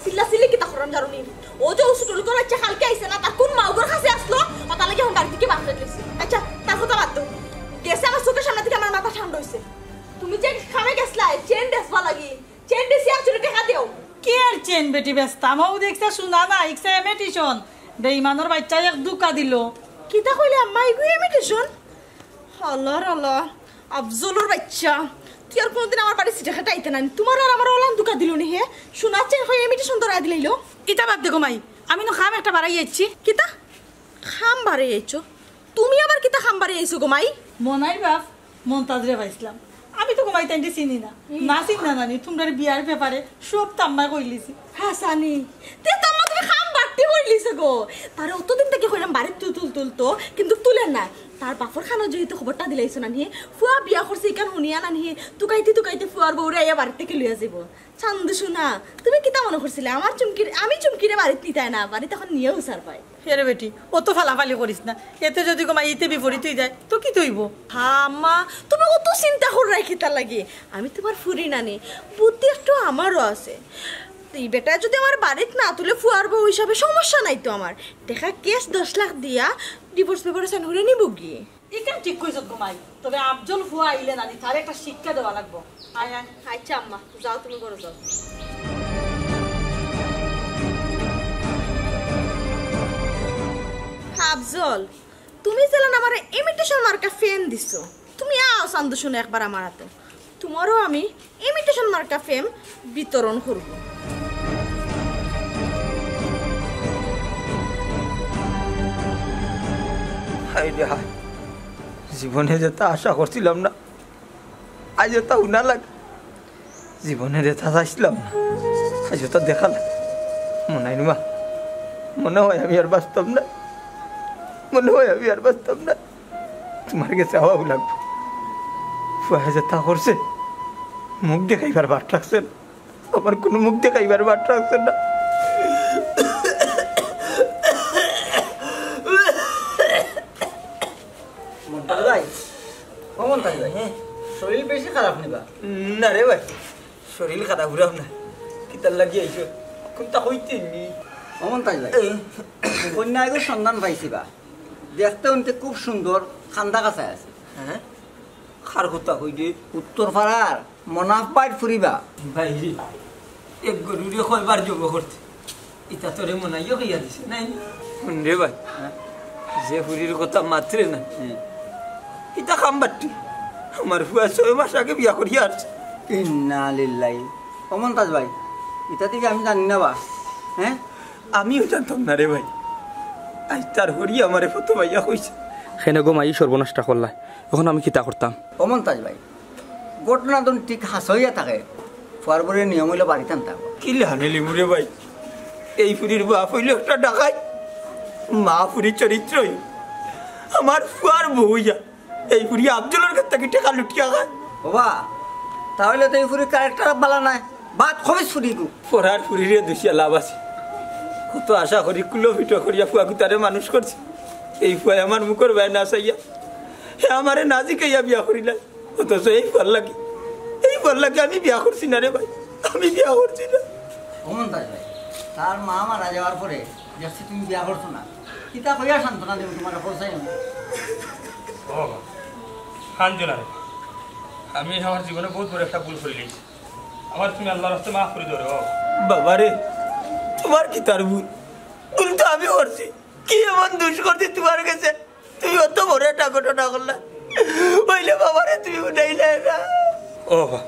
চিল্লাচিল্লি কিতা কররাম জানো নি? অউ যে অউ ছুটো লুকর বাইচ্চা কালকে আইছে না, তার কুন মাউগর কাছে আছলো, অতার লাগি অখন বাড়ি থাকি বার করি দিছি। আইচ্ছা, তার কথা বাদ দেও। গেছে আমার চউখর সামনে থাকি, আমার মাথা ঠান্ডা অইছে। তুমি যে কামে গেছলায়, চেইন বেচবার লাগি, চেইন বেচিয়া আনছো নি, টেকা দেও। কিয়ার চেইন বেটি বেচতাম? অউ দেখছো সোনা না, ইকসা imitation। বেইমানর বাইচ্চায় এক ধুকা দিলো। কিতা কইলে আম্মা, ইগু imitation? আল্লার আল্লা, আফজলর বাইচ্চা, তুই আর কুনুদিন আমার বাড়িত ছিটা খাইতে আইতে নায় নি। তুমার আর আমার অলান ধুকা দিলো নি হে। সোনার চেইন কই imitation ধরাই দিলাইলো। ইতা বাদ দে গো মাই, আমি নু কাম একটা বাড়াই আইছি। কিতা? কাম বাড়াই আইছো? তুমি আবার কিতা কাম বাড়াই আইছো গো মাই? মনাইর বাপ মন্তাজরে পাইছলাম। আমি তো গো মাই তাইনরে চিনি না। হুম। না চিনি না নানি, তুমরার বিয়ার ব্যাপারে সব তো আম্মায় কইলিছে। হাছানি? তে তো আম্মা তুমি কাম বাড়তি করিলিছো গো। তারে অতদিন থাকি কইরাম বাড়িত তুল, তুল, তুলতো, কিন্তু তুলের না। তার বাপর কানো যেহেতু খবরটা দিলাইছো নানি, ফুয়া বিয়া করছে ইখান হুনিয়া নানি, তুকাইতে তুকাইতে ফুয়ার বউরে আইয়া বাড়িত থাকি লইয়া যাইবো। চান্দু সোনা, তুমি কিতা মনো করছিলায় আমার চুমকির, আমি চুমকিরে বাড়িত নিতায় না, বাড়িত অখন নিয়াউ ছাড়বায়। এরে বেটি, অত ফালাফালি করিস না। এতে যুদি গো মাই ইতে বিপরীত অইযায়, তো কিতা অইবো? হা আম্মা, তুমি অত চিন্তা কররায় কিতার লাগি? আমি তুমার ফুরি নানি, বুদ্ধি একটু আমারও আছে। ই বেটায় যুদি আমার বাড়িত না তুলে ফুয়ার বউ হিসাবে সমস্যা নাই তো আমার। টেকা cash দশ লাখ দিয়া divorce paper sign করি নিবোগি। ইখান ঠিক কইছত গো মাই, তবে আফজল ফুয়া আইলে নানি, তারে একটা শিক্ষা দেওয়া লাগবো। আয়, আয়। আইচ্ছা আম্মা, যাও তুমি ঘরো যাও। আফজল, তুমি যেলান আমারে imitation মার্কা fan দিছো, তুমি আও চান্দু সোনা একবার আমার আতো। তুমারেও আমি imitation মার্কা fan বিতরণ করমু। হায় রে হায়, জীবনে যেতা আশা করছিলাম না, আইজ অতা হুনা লাগে। জীবনে যেতা চাইছিলাম না, আইজ অতা দেখা লাগে। মনাইর মা, মনে অয় আমি আর বাঁচতাম না, মনে অয় আমি আর বাঁচতাম না। তুমার গেছে আওয়াউ লাগবো। ফুয়ায় যেতা করছে, মুখ দেখাইবার বাট রাখছে না। আমার কুনু মুখ দেখাইবার বাট রাখছে না। মন্তাজ ভাই, ও মন্তাজ ভাই, হ্যাঁ। শরীর বেশি খারাপ নি বা? না রে ভাই, শরীর খারাপ অইরাম না। কিতার লাগি আইছো? কুন্তা কইতে নি? ও মন্তাজ ভাই, এ। কইন্যা এগু সন্ধান পাইছি বা? দেখতে হুনতে খুব সুন্দর, কান্দা কাছায় আছে। হ্যাঁ? কার কথা কইরে? উত্তর পাড়ার মনাফ ভাইর ফুরি বা। ভাই রে, এক গরুরে কয়বার জব করতে, ইতা তোরে মনাইও কইয়া দিছে, নায় নি? হুন রে ভাই, হ্যাঁ? যে ফুরির কথা মাতরে না, হুম। ইতা কাম বাট্টি। আমার ফুয়া ছয় মাস আগে বিয়া করিয়া আরছে। ইন্না লিল্লাহি। ও মন্তাজ ভাই, ইতা দেখি আমি জানি না বা, হ্যাঁ? আমিও জানতাম না রে ভাই। আইজ তার ফুরি আমারে ফতোয়াইয়া কইছে। কেনে গো মাই সর্বনাশটা করলায়? অখন আমি কিতা করতাম? ও মন্তাজ ভাই, ঘটনা যুদি ঠিক হাছা অইয়া থাকে, ফুয়ার বউরে নিয়ম অইলো বাড়িত আনতাম। কিলা হানে লিমু রে ভাই? এই ফুরির বাপ অইলো একটা ডাকাইত, মা ফুরির চরিত্রই। আমার ফুয়ার বউ অইয়া এই ফুরি আফজলর গেছ থাকি টেকা লুটিয়া খায়। ওবা, তাইলে তো এই ফুরির character ভালা নায়। বাদ খবিস ফুরি গু। পরার ফুরিরে দুষিয়া লাভ আছে? কত আশা করি, কুলো পিঠো করিয়া ফুয়াগুতারে মানুষ করছি। এই ফুয়ায় আমার মুখর বায় না চাইয়া, হে আমারে না জিকাইয়া বিয়া করিলা। অথচ এই ফুয়ার লাগি, এই ফুয়ার লাগি আমি বিয়া করছি না রে ভাই, আমি বিয়া করছি না। ও মন্তাজ ভাই, তার মা মারা যাওয়ার পরে দেখছি তুমি বিয়া করছো না, কিতা কইয়া সান্ত্বনা দেব তোমার পৌঁছাই আমি। ও বাবা, কান্দিও না রে। আমি আমার জীবনে বহুত বড় একটা ভুল করিলিছি। আমার তুমি আল্লাহর রাস্তায় মাফ করি দেও রে বাবা। বাবা রে, তোমার কিতার ভুল? ভুল তো আমি করছি। কি এমন দুষ করছি তোমার গেছে? তুমি অত বড় একটা ঘটনা করলা, অইলে বাবারে তুমি উঠাইলে না। ও বাবা,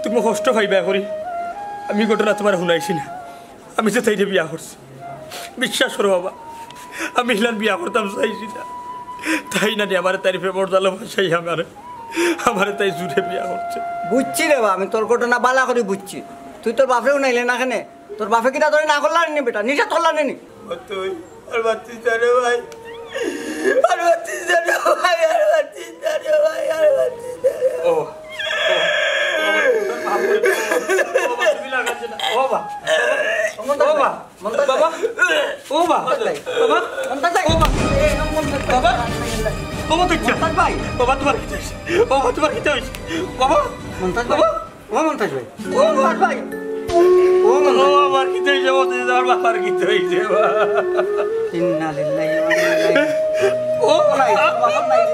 তুমি কষ্ট পাইবা করি, আমি ঘটনা তোমার হুনাইছি না। আমি যে তাইরে বিয়া করছি, বিশ্বাস করো বাবা, আমি হিলান বিয়া করতাম চাইছি না। তাই না নি আমারে তাইর প্রেমর জালো ফাঁসাই আমারে, আমারে তাই জুরে বিয়া করছে। বুঝছি রে বা, আমি তোর ঘটনা বালা করি বুঝছি। তুই তোর বাপরে হুনাইলে না কেনে? তোর বাপে কিতা তোরে না করলা নি বেটা, নিষেধ করলা নি? ও তুই, আর বাঁচিস না রে ভাই, আর বাঁচিস না রে ভাই, আর বাঁচিস না রে ভাই, আর বাঁচিস না রে। ও, ও, ও, বাবা, তুমি লাগাইছো না। ও বাবা, ও বাবা, মন্তাজ ভাই, বাবা, ও বাবা, মন্তাজ ভাই, বাবা, মন্তাজ ভাই, ও বাবা, এ, মন্তাজ ভাই, বাবা, ও মন্তাজ ভাই। বাবা, তোমার কিতা অইছে? বাবা, তোমার কিতা অইছে? বাবা, মন্তাজ ভাই। বাবা। ও মন্তাজ ভাই। ও মন্তাজ ভাই। ও মন্তাজ ও ভাই। আমার কিতা অইছে? ও মন্তাজ, আমার বাবার কিতা অইছে? ইন্না লিল্লাহি ওয়া ইন্না ইলাইহি। ও ভাই, বাবা নাই।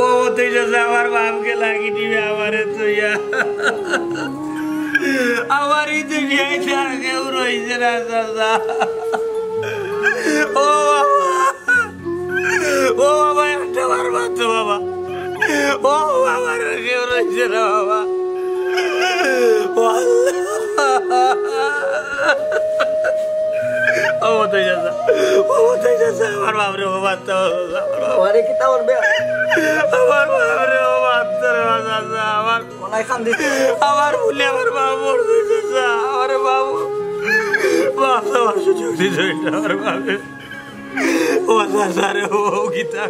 ও মন্তাজ, আমার বাপকে লাগি দিবে আমারে তুইয়া। আমার এই দুনিয়ায় আর কেউ রইছে না, চাচা। ও বাবা। ও বাবা, একটা বার মাত্র বাবা। ও বাবা রে, কেউ রইছে না বাবা। ও আল্লাহ। ও মন্তাজ চাচা, ও মন্তাজ চাচা, আমার বাপরে ও মারতে হবে, আমার বাপ। ওরে কিতা করবে? আমার বাপরে ও মারতে হবে, চাচা, আমার ওলাই খান দিছে। আমার ভুলে আমার বাপ মরছে, চাচা, আমার বাপ। বাপ তো আমার সুযোগ দিছে, আমার বাপে। ও চাচা রে, ও কিতা।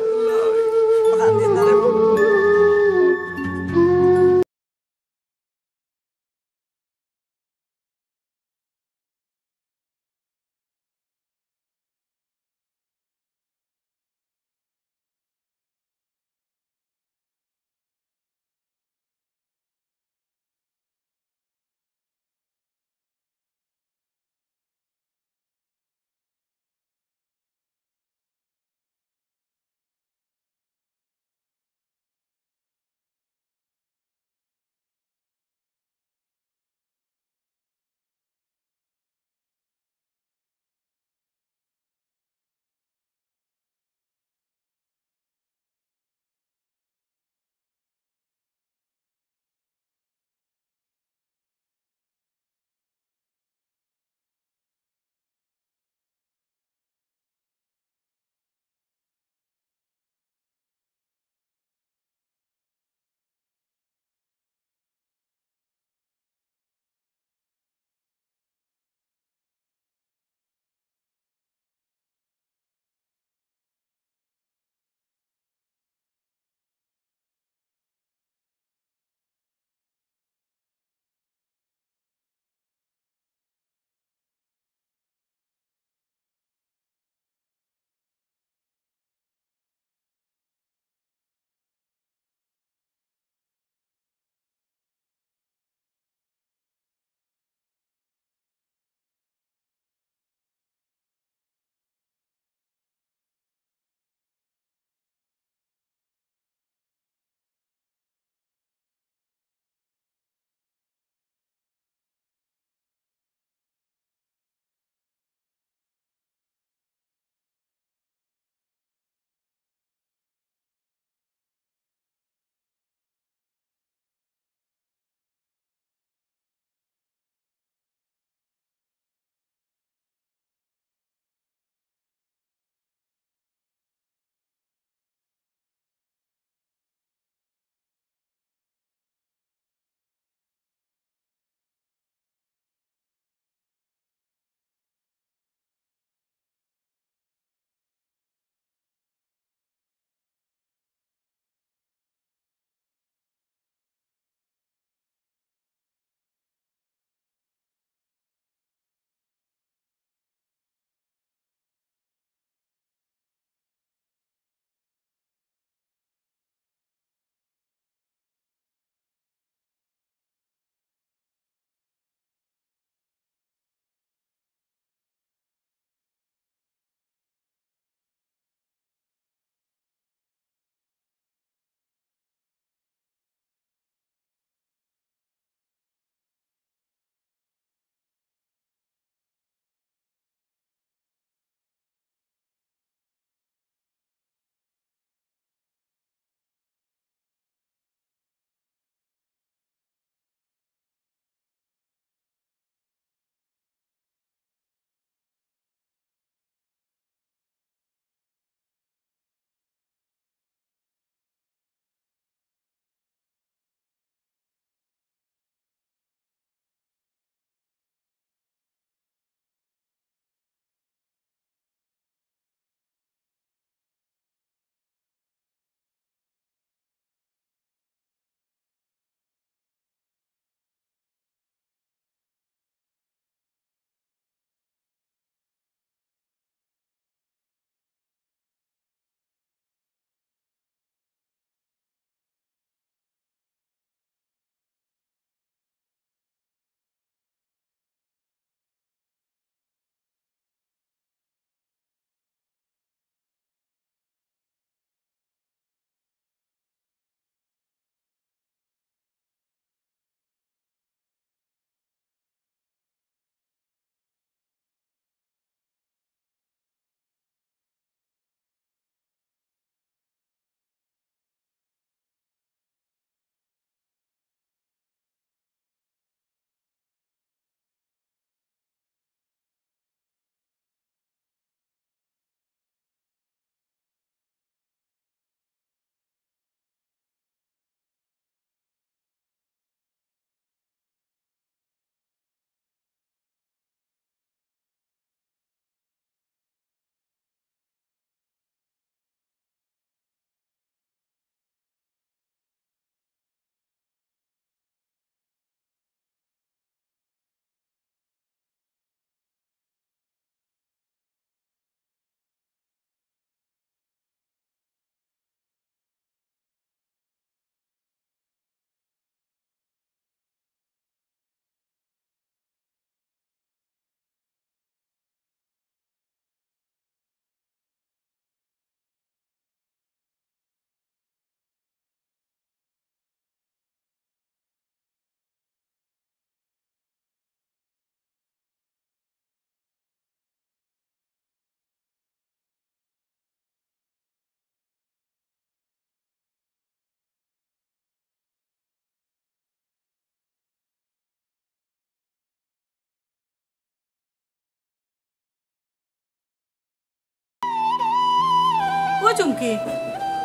চুমকি,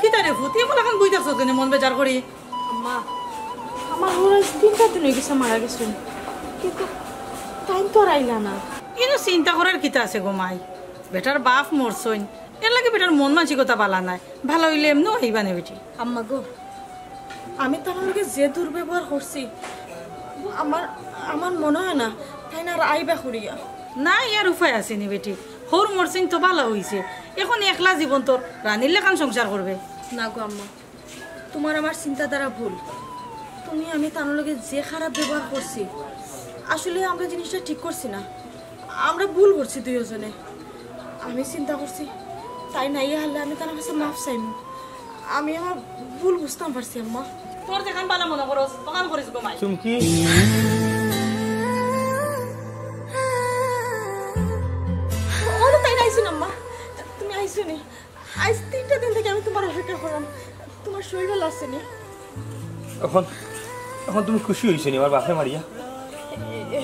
কিতা রে ফুত, এমন এখন বই থাকছস কেনে মন বেজার করি? আম্মা, আমার হউর আইজ তিনটা দিন অই গেছে মারা গেছইন, কিন্তু তাইন তো আর আইলা না। ইনো চিন্তা করার কিতা আছে গো মাই? বেটার বাপ মরছইন, এর লাগি বেটার মন মানসিকতা বালা নায়। বালা অইলে এমনেউ আইবা নে বেটি। আম্মা গো, আমি তান লগে যে দুর্ব্যবহার করছি, আমার, আমার মনো অয় না তাইন আর আইবা করিয়া। না, ইয়ার উপায় আছে নি বেটি? হউর মরছইন তো বালা অইছে, এখন একলা জীবন তোর রানীর লাখান সংসার করবে। না গো আম্মা, তুমার আমার চিন্তাধারা ভুল। তুমি আমি তান লগে যে খারাপ ব্যবহার করছি, আসলে আমরা জিনিসটা ঠিক করছি না। আমরা ভুল করছি দুইওজনে। আমি চিন্তা করছি, তাইন আইয়া হারলে আমি তান কাছে মাফ চাইমু। আমি আমার ভুল বুঝতাম পারছি আম্মা। তোর যেখান বালা মনো করস, অখান করিস গো মাই। চুমকি। ও তো তাইন আইছইন আম্মা, তুমি আইছো নি? আইজ তিনটা দিন থাকি আমি তুমার অপেক্ষা কররাম। তুমার শরীর বালা আছে নি? এখন, এখন তুমি খুশি অইছো নি আমার বাপরে মারিয়া? এ, এ,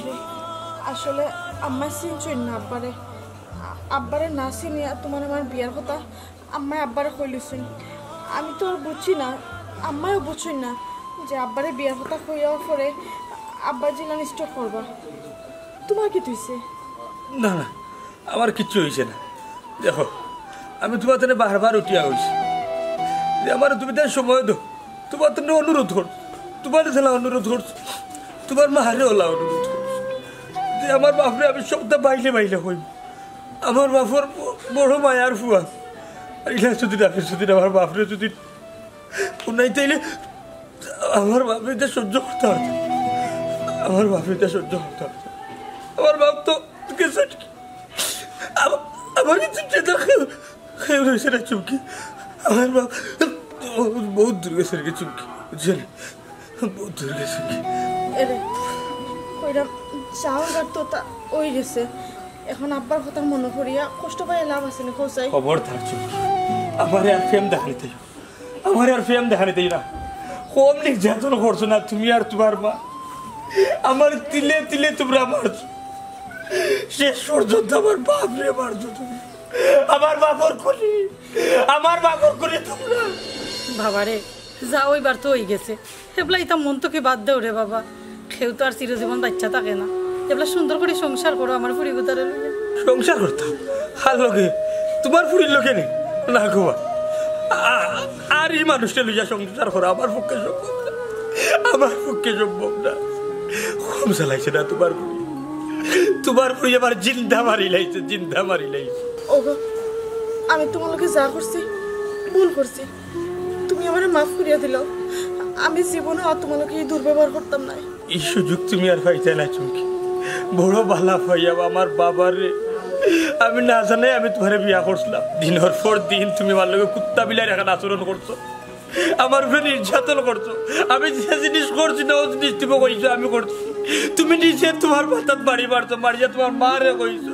আসলে আম্মায় চিনছইন না আব্বারে। আ-, আব্বারে না চিনিয়া তুমার আমার বিয়ার কথা আম্মায় আব্বারে কইলিছইন। আমি তো আর বুঝছি না, আম্মায়ও বুঝছইন না যে আব্বারে বিয়ার কথা কইয়ার পরে আব্বা জিলান স্ট্রোক করবা। তুমার কিতা অইছে? না, না, আমার কিচ্ছু অইছে না। দেখো, আমি তুমার তনে বারবার উঠিয়া কইছি যে আমারে তুমি তাইন সময় দেও, তুমার তনে অনুরোধ করছি, তুমার তনে অনুরোধ করছি, তুমার মারে অলা অনুরোধ করছি যে আমার বাপরে আমি সবটা বাইলে বাইলে কইমু। আমার বাপর ব-, বড় মায়ার ফুয়া, আর ইলা যদি রাখে যদি আমার বাপরে যদি হুনাইতে অইলে আমার বাপে ইতা সহ্য করতা পারতা না। আমার বাপে ইতা সহ্য করতা পারতা না। আমার বাপ তো গেছে। আমা-, আমার কিন্তু যেটা কেউ, কেউ রইছে না চুমকি। আমার বাপ বহুত, বহুত দূর গেছে রে চুমকি, বুঝছো নি? বহুত দূর গেছে। এরে, কইরাম, যাওয়ার তো তা অই গেছে। এখন আব্বার কথা মনো করিয়া কষ্ট পাইয়া লাভ আছে নি, কও চাই? খবরদার চুমকি, আমারে আর প্রেম দেখানিতে আমারে আর প্রেম দেখানিতে না। কম নির্যাতন করছো না তুমি আর তুমার মা? আমারে তিলে তিলে তুমরা মারছো। শেষ পর্যন্ত আমার বাপরে মারছো তুমি। আমার বাপর খুনি, আমার বাপর খুনি তুমরা। বাবারে, যা অইবার তো অই গেছে। এবলা ইতা মন থাকি বাদ দেও রে বাবা। কেউ তো আর চিরজীবন বাচ্চা থাকে না। এবলা সুন্দর করি সংসার করো আমার ফুড়িগুতারে লইয়া। সংসার করতাম? কার লগে? তুমার ফুড়ির লগে নি? না গো বা। আ-, আর ই মানুষরে লইয়া সংসার করা আমার পক্ষে সম্ভব না। আমার পক্ষে সম্ভব না। কম চালাইছে না তুমার ফুড়ি। তুমার ফুড়ি আমার জিন্দা মারি লাইছে, জিন্দা মারি লাইছে। ওগো, আমি তুমার লগে যা করছি, ভুল করছি। তুমি আমারে মাফ করিয়া দিলাও। আমি জীবনেও আর তুমার লগে ই দুর্ব্যবহার করতাম নায়। ই সুযোগ তুমি আর পাইতায় না চুমকি। বড় বালা পাইয়া আমার বাবারে আমি না জানাই আমি তুমারে বিয়া করছিলাম। দিনর পর দিন তুমি আমার লগে কুত্তা বিলাইর লাখান আচরণ করছো, আমার উপরে নির্যাতন করছো। আমি যে জিনিস করছি না, অউ জিনিস তুমি কইছো আমি করছি। তুমি নিজে তুমার মাথাত বাড়ি মারছো, মারিয়া তুমার মারে কইছো,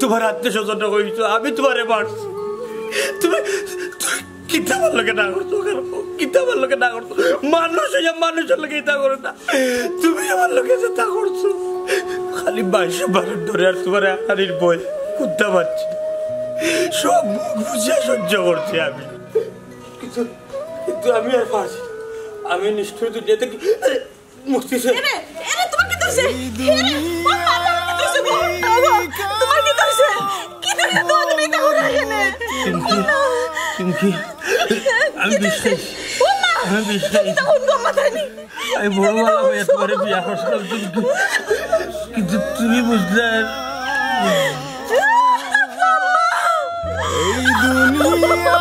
তুমার আত্মীয় স্বজনরে কইছো আমি তুমারে মারছি। তুমি, তুমি কিতা আমার লগে না করছো? কিতা আমার লগে না করছো? মানুষ অইয়া মানুষর লগে ইতা করে না। তুমি আমার লগে যেতা করছো, খালি বাইশে বারোর ডরে আর তুমার আড়ানির ভয় কুত্তা মারছি। সব মুখ বুজিয়া সহ্য করছি আমি। কিন্তু, কিন্তু আমি আর পারছি না। আমি নিষ্ঠুর দুনিয়া থাকি মুক্তি চাই। এরে, এরে, তুমার কিতা অইছে? এরে, ও মা, তুমার কিতা অইছে গো? ও মা, তুমার কিতা অইছে? কিতা অইছে? তুমি ইতা করো কেনে? চুমকি, চুমকি, আমি কিতা অইছে? বিষ খাইছি। ও মা, আমি বিষ খাইছি। কিতা করো গো, মাথায় নি? আমি বড় বালা অইয়া তুমারে বিয়া করছিলাম চুমকি, কিন্তু তুমি বুঝলায় না। এই দুনিয়া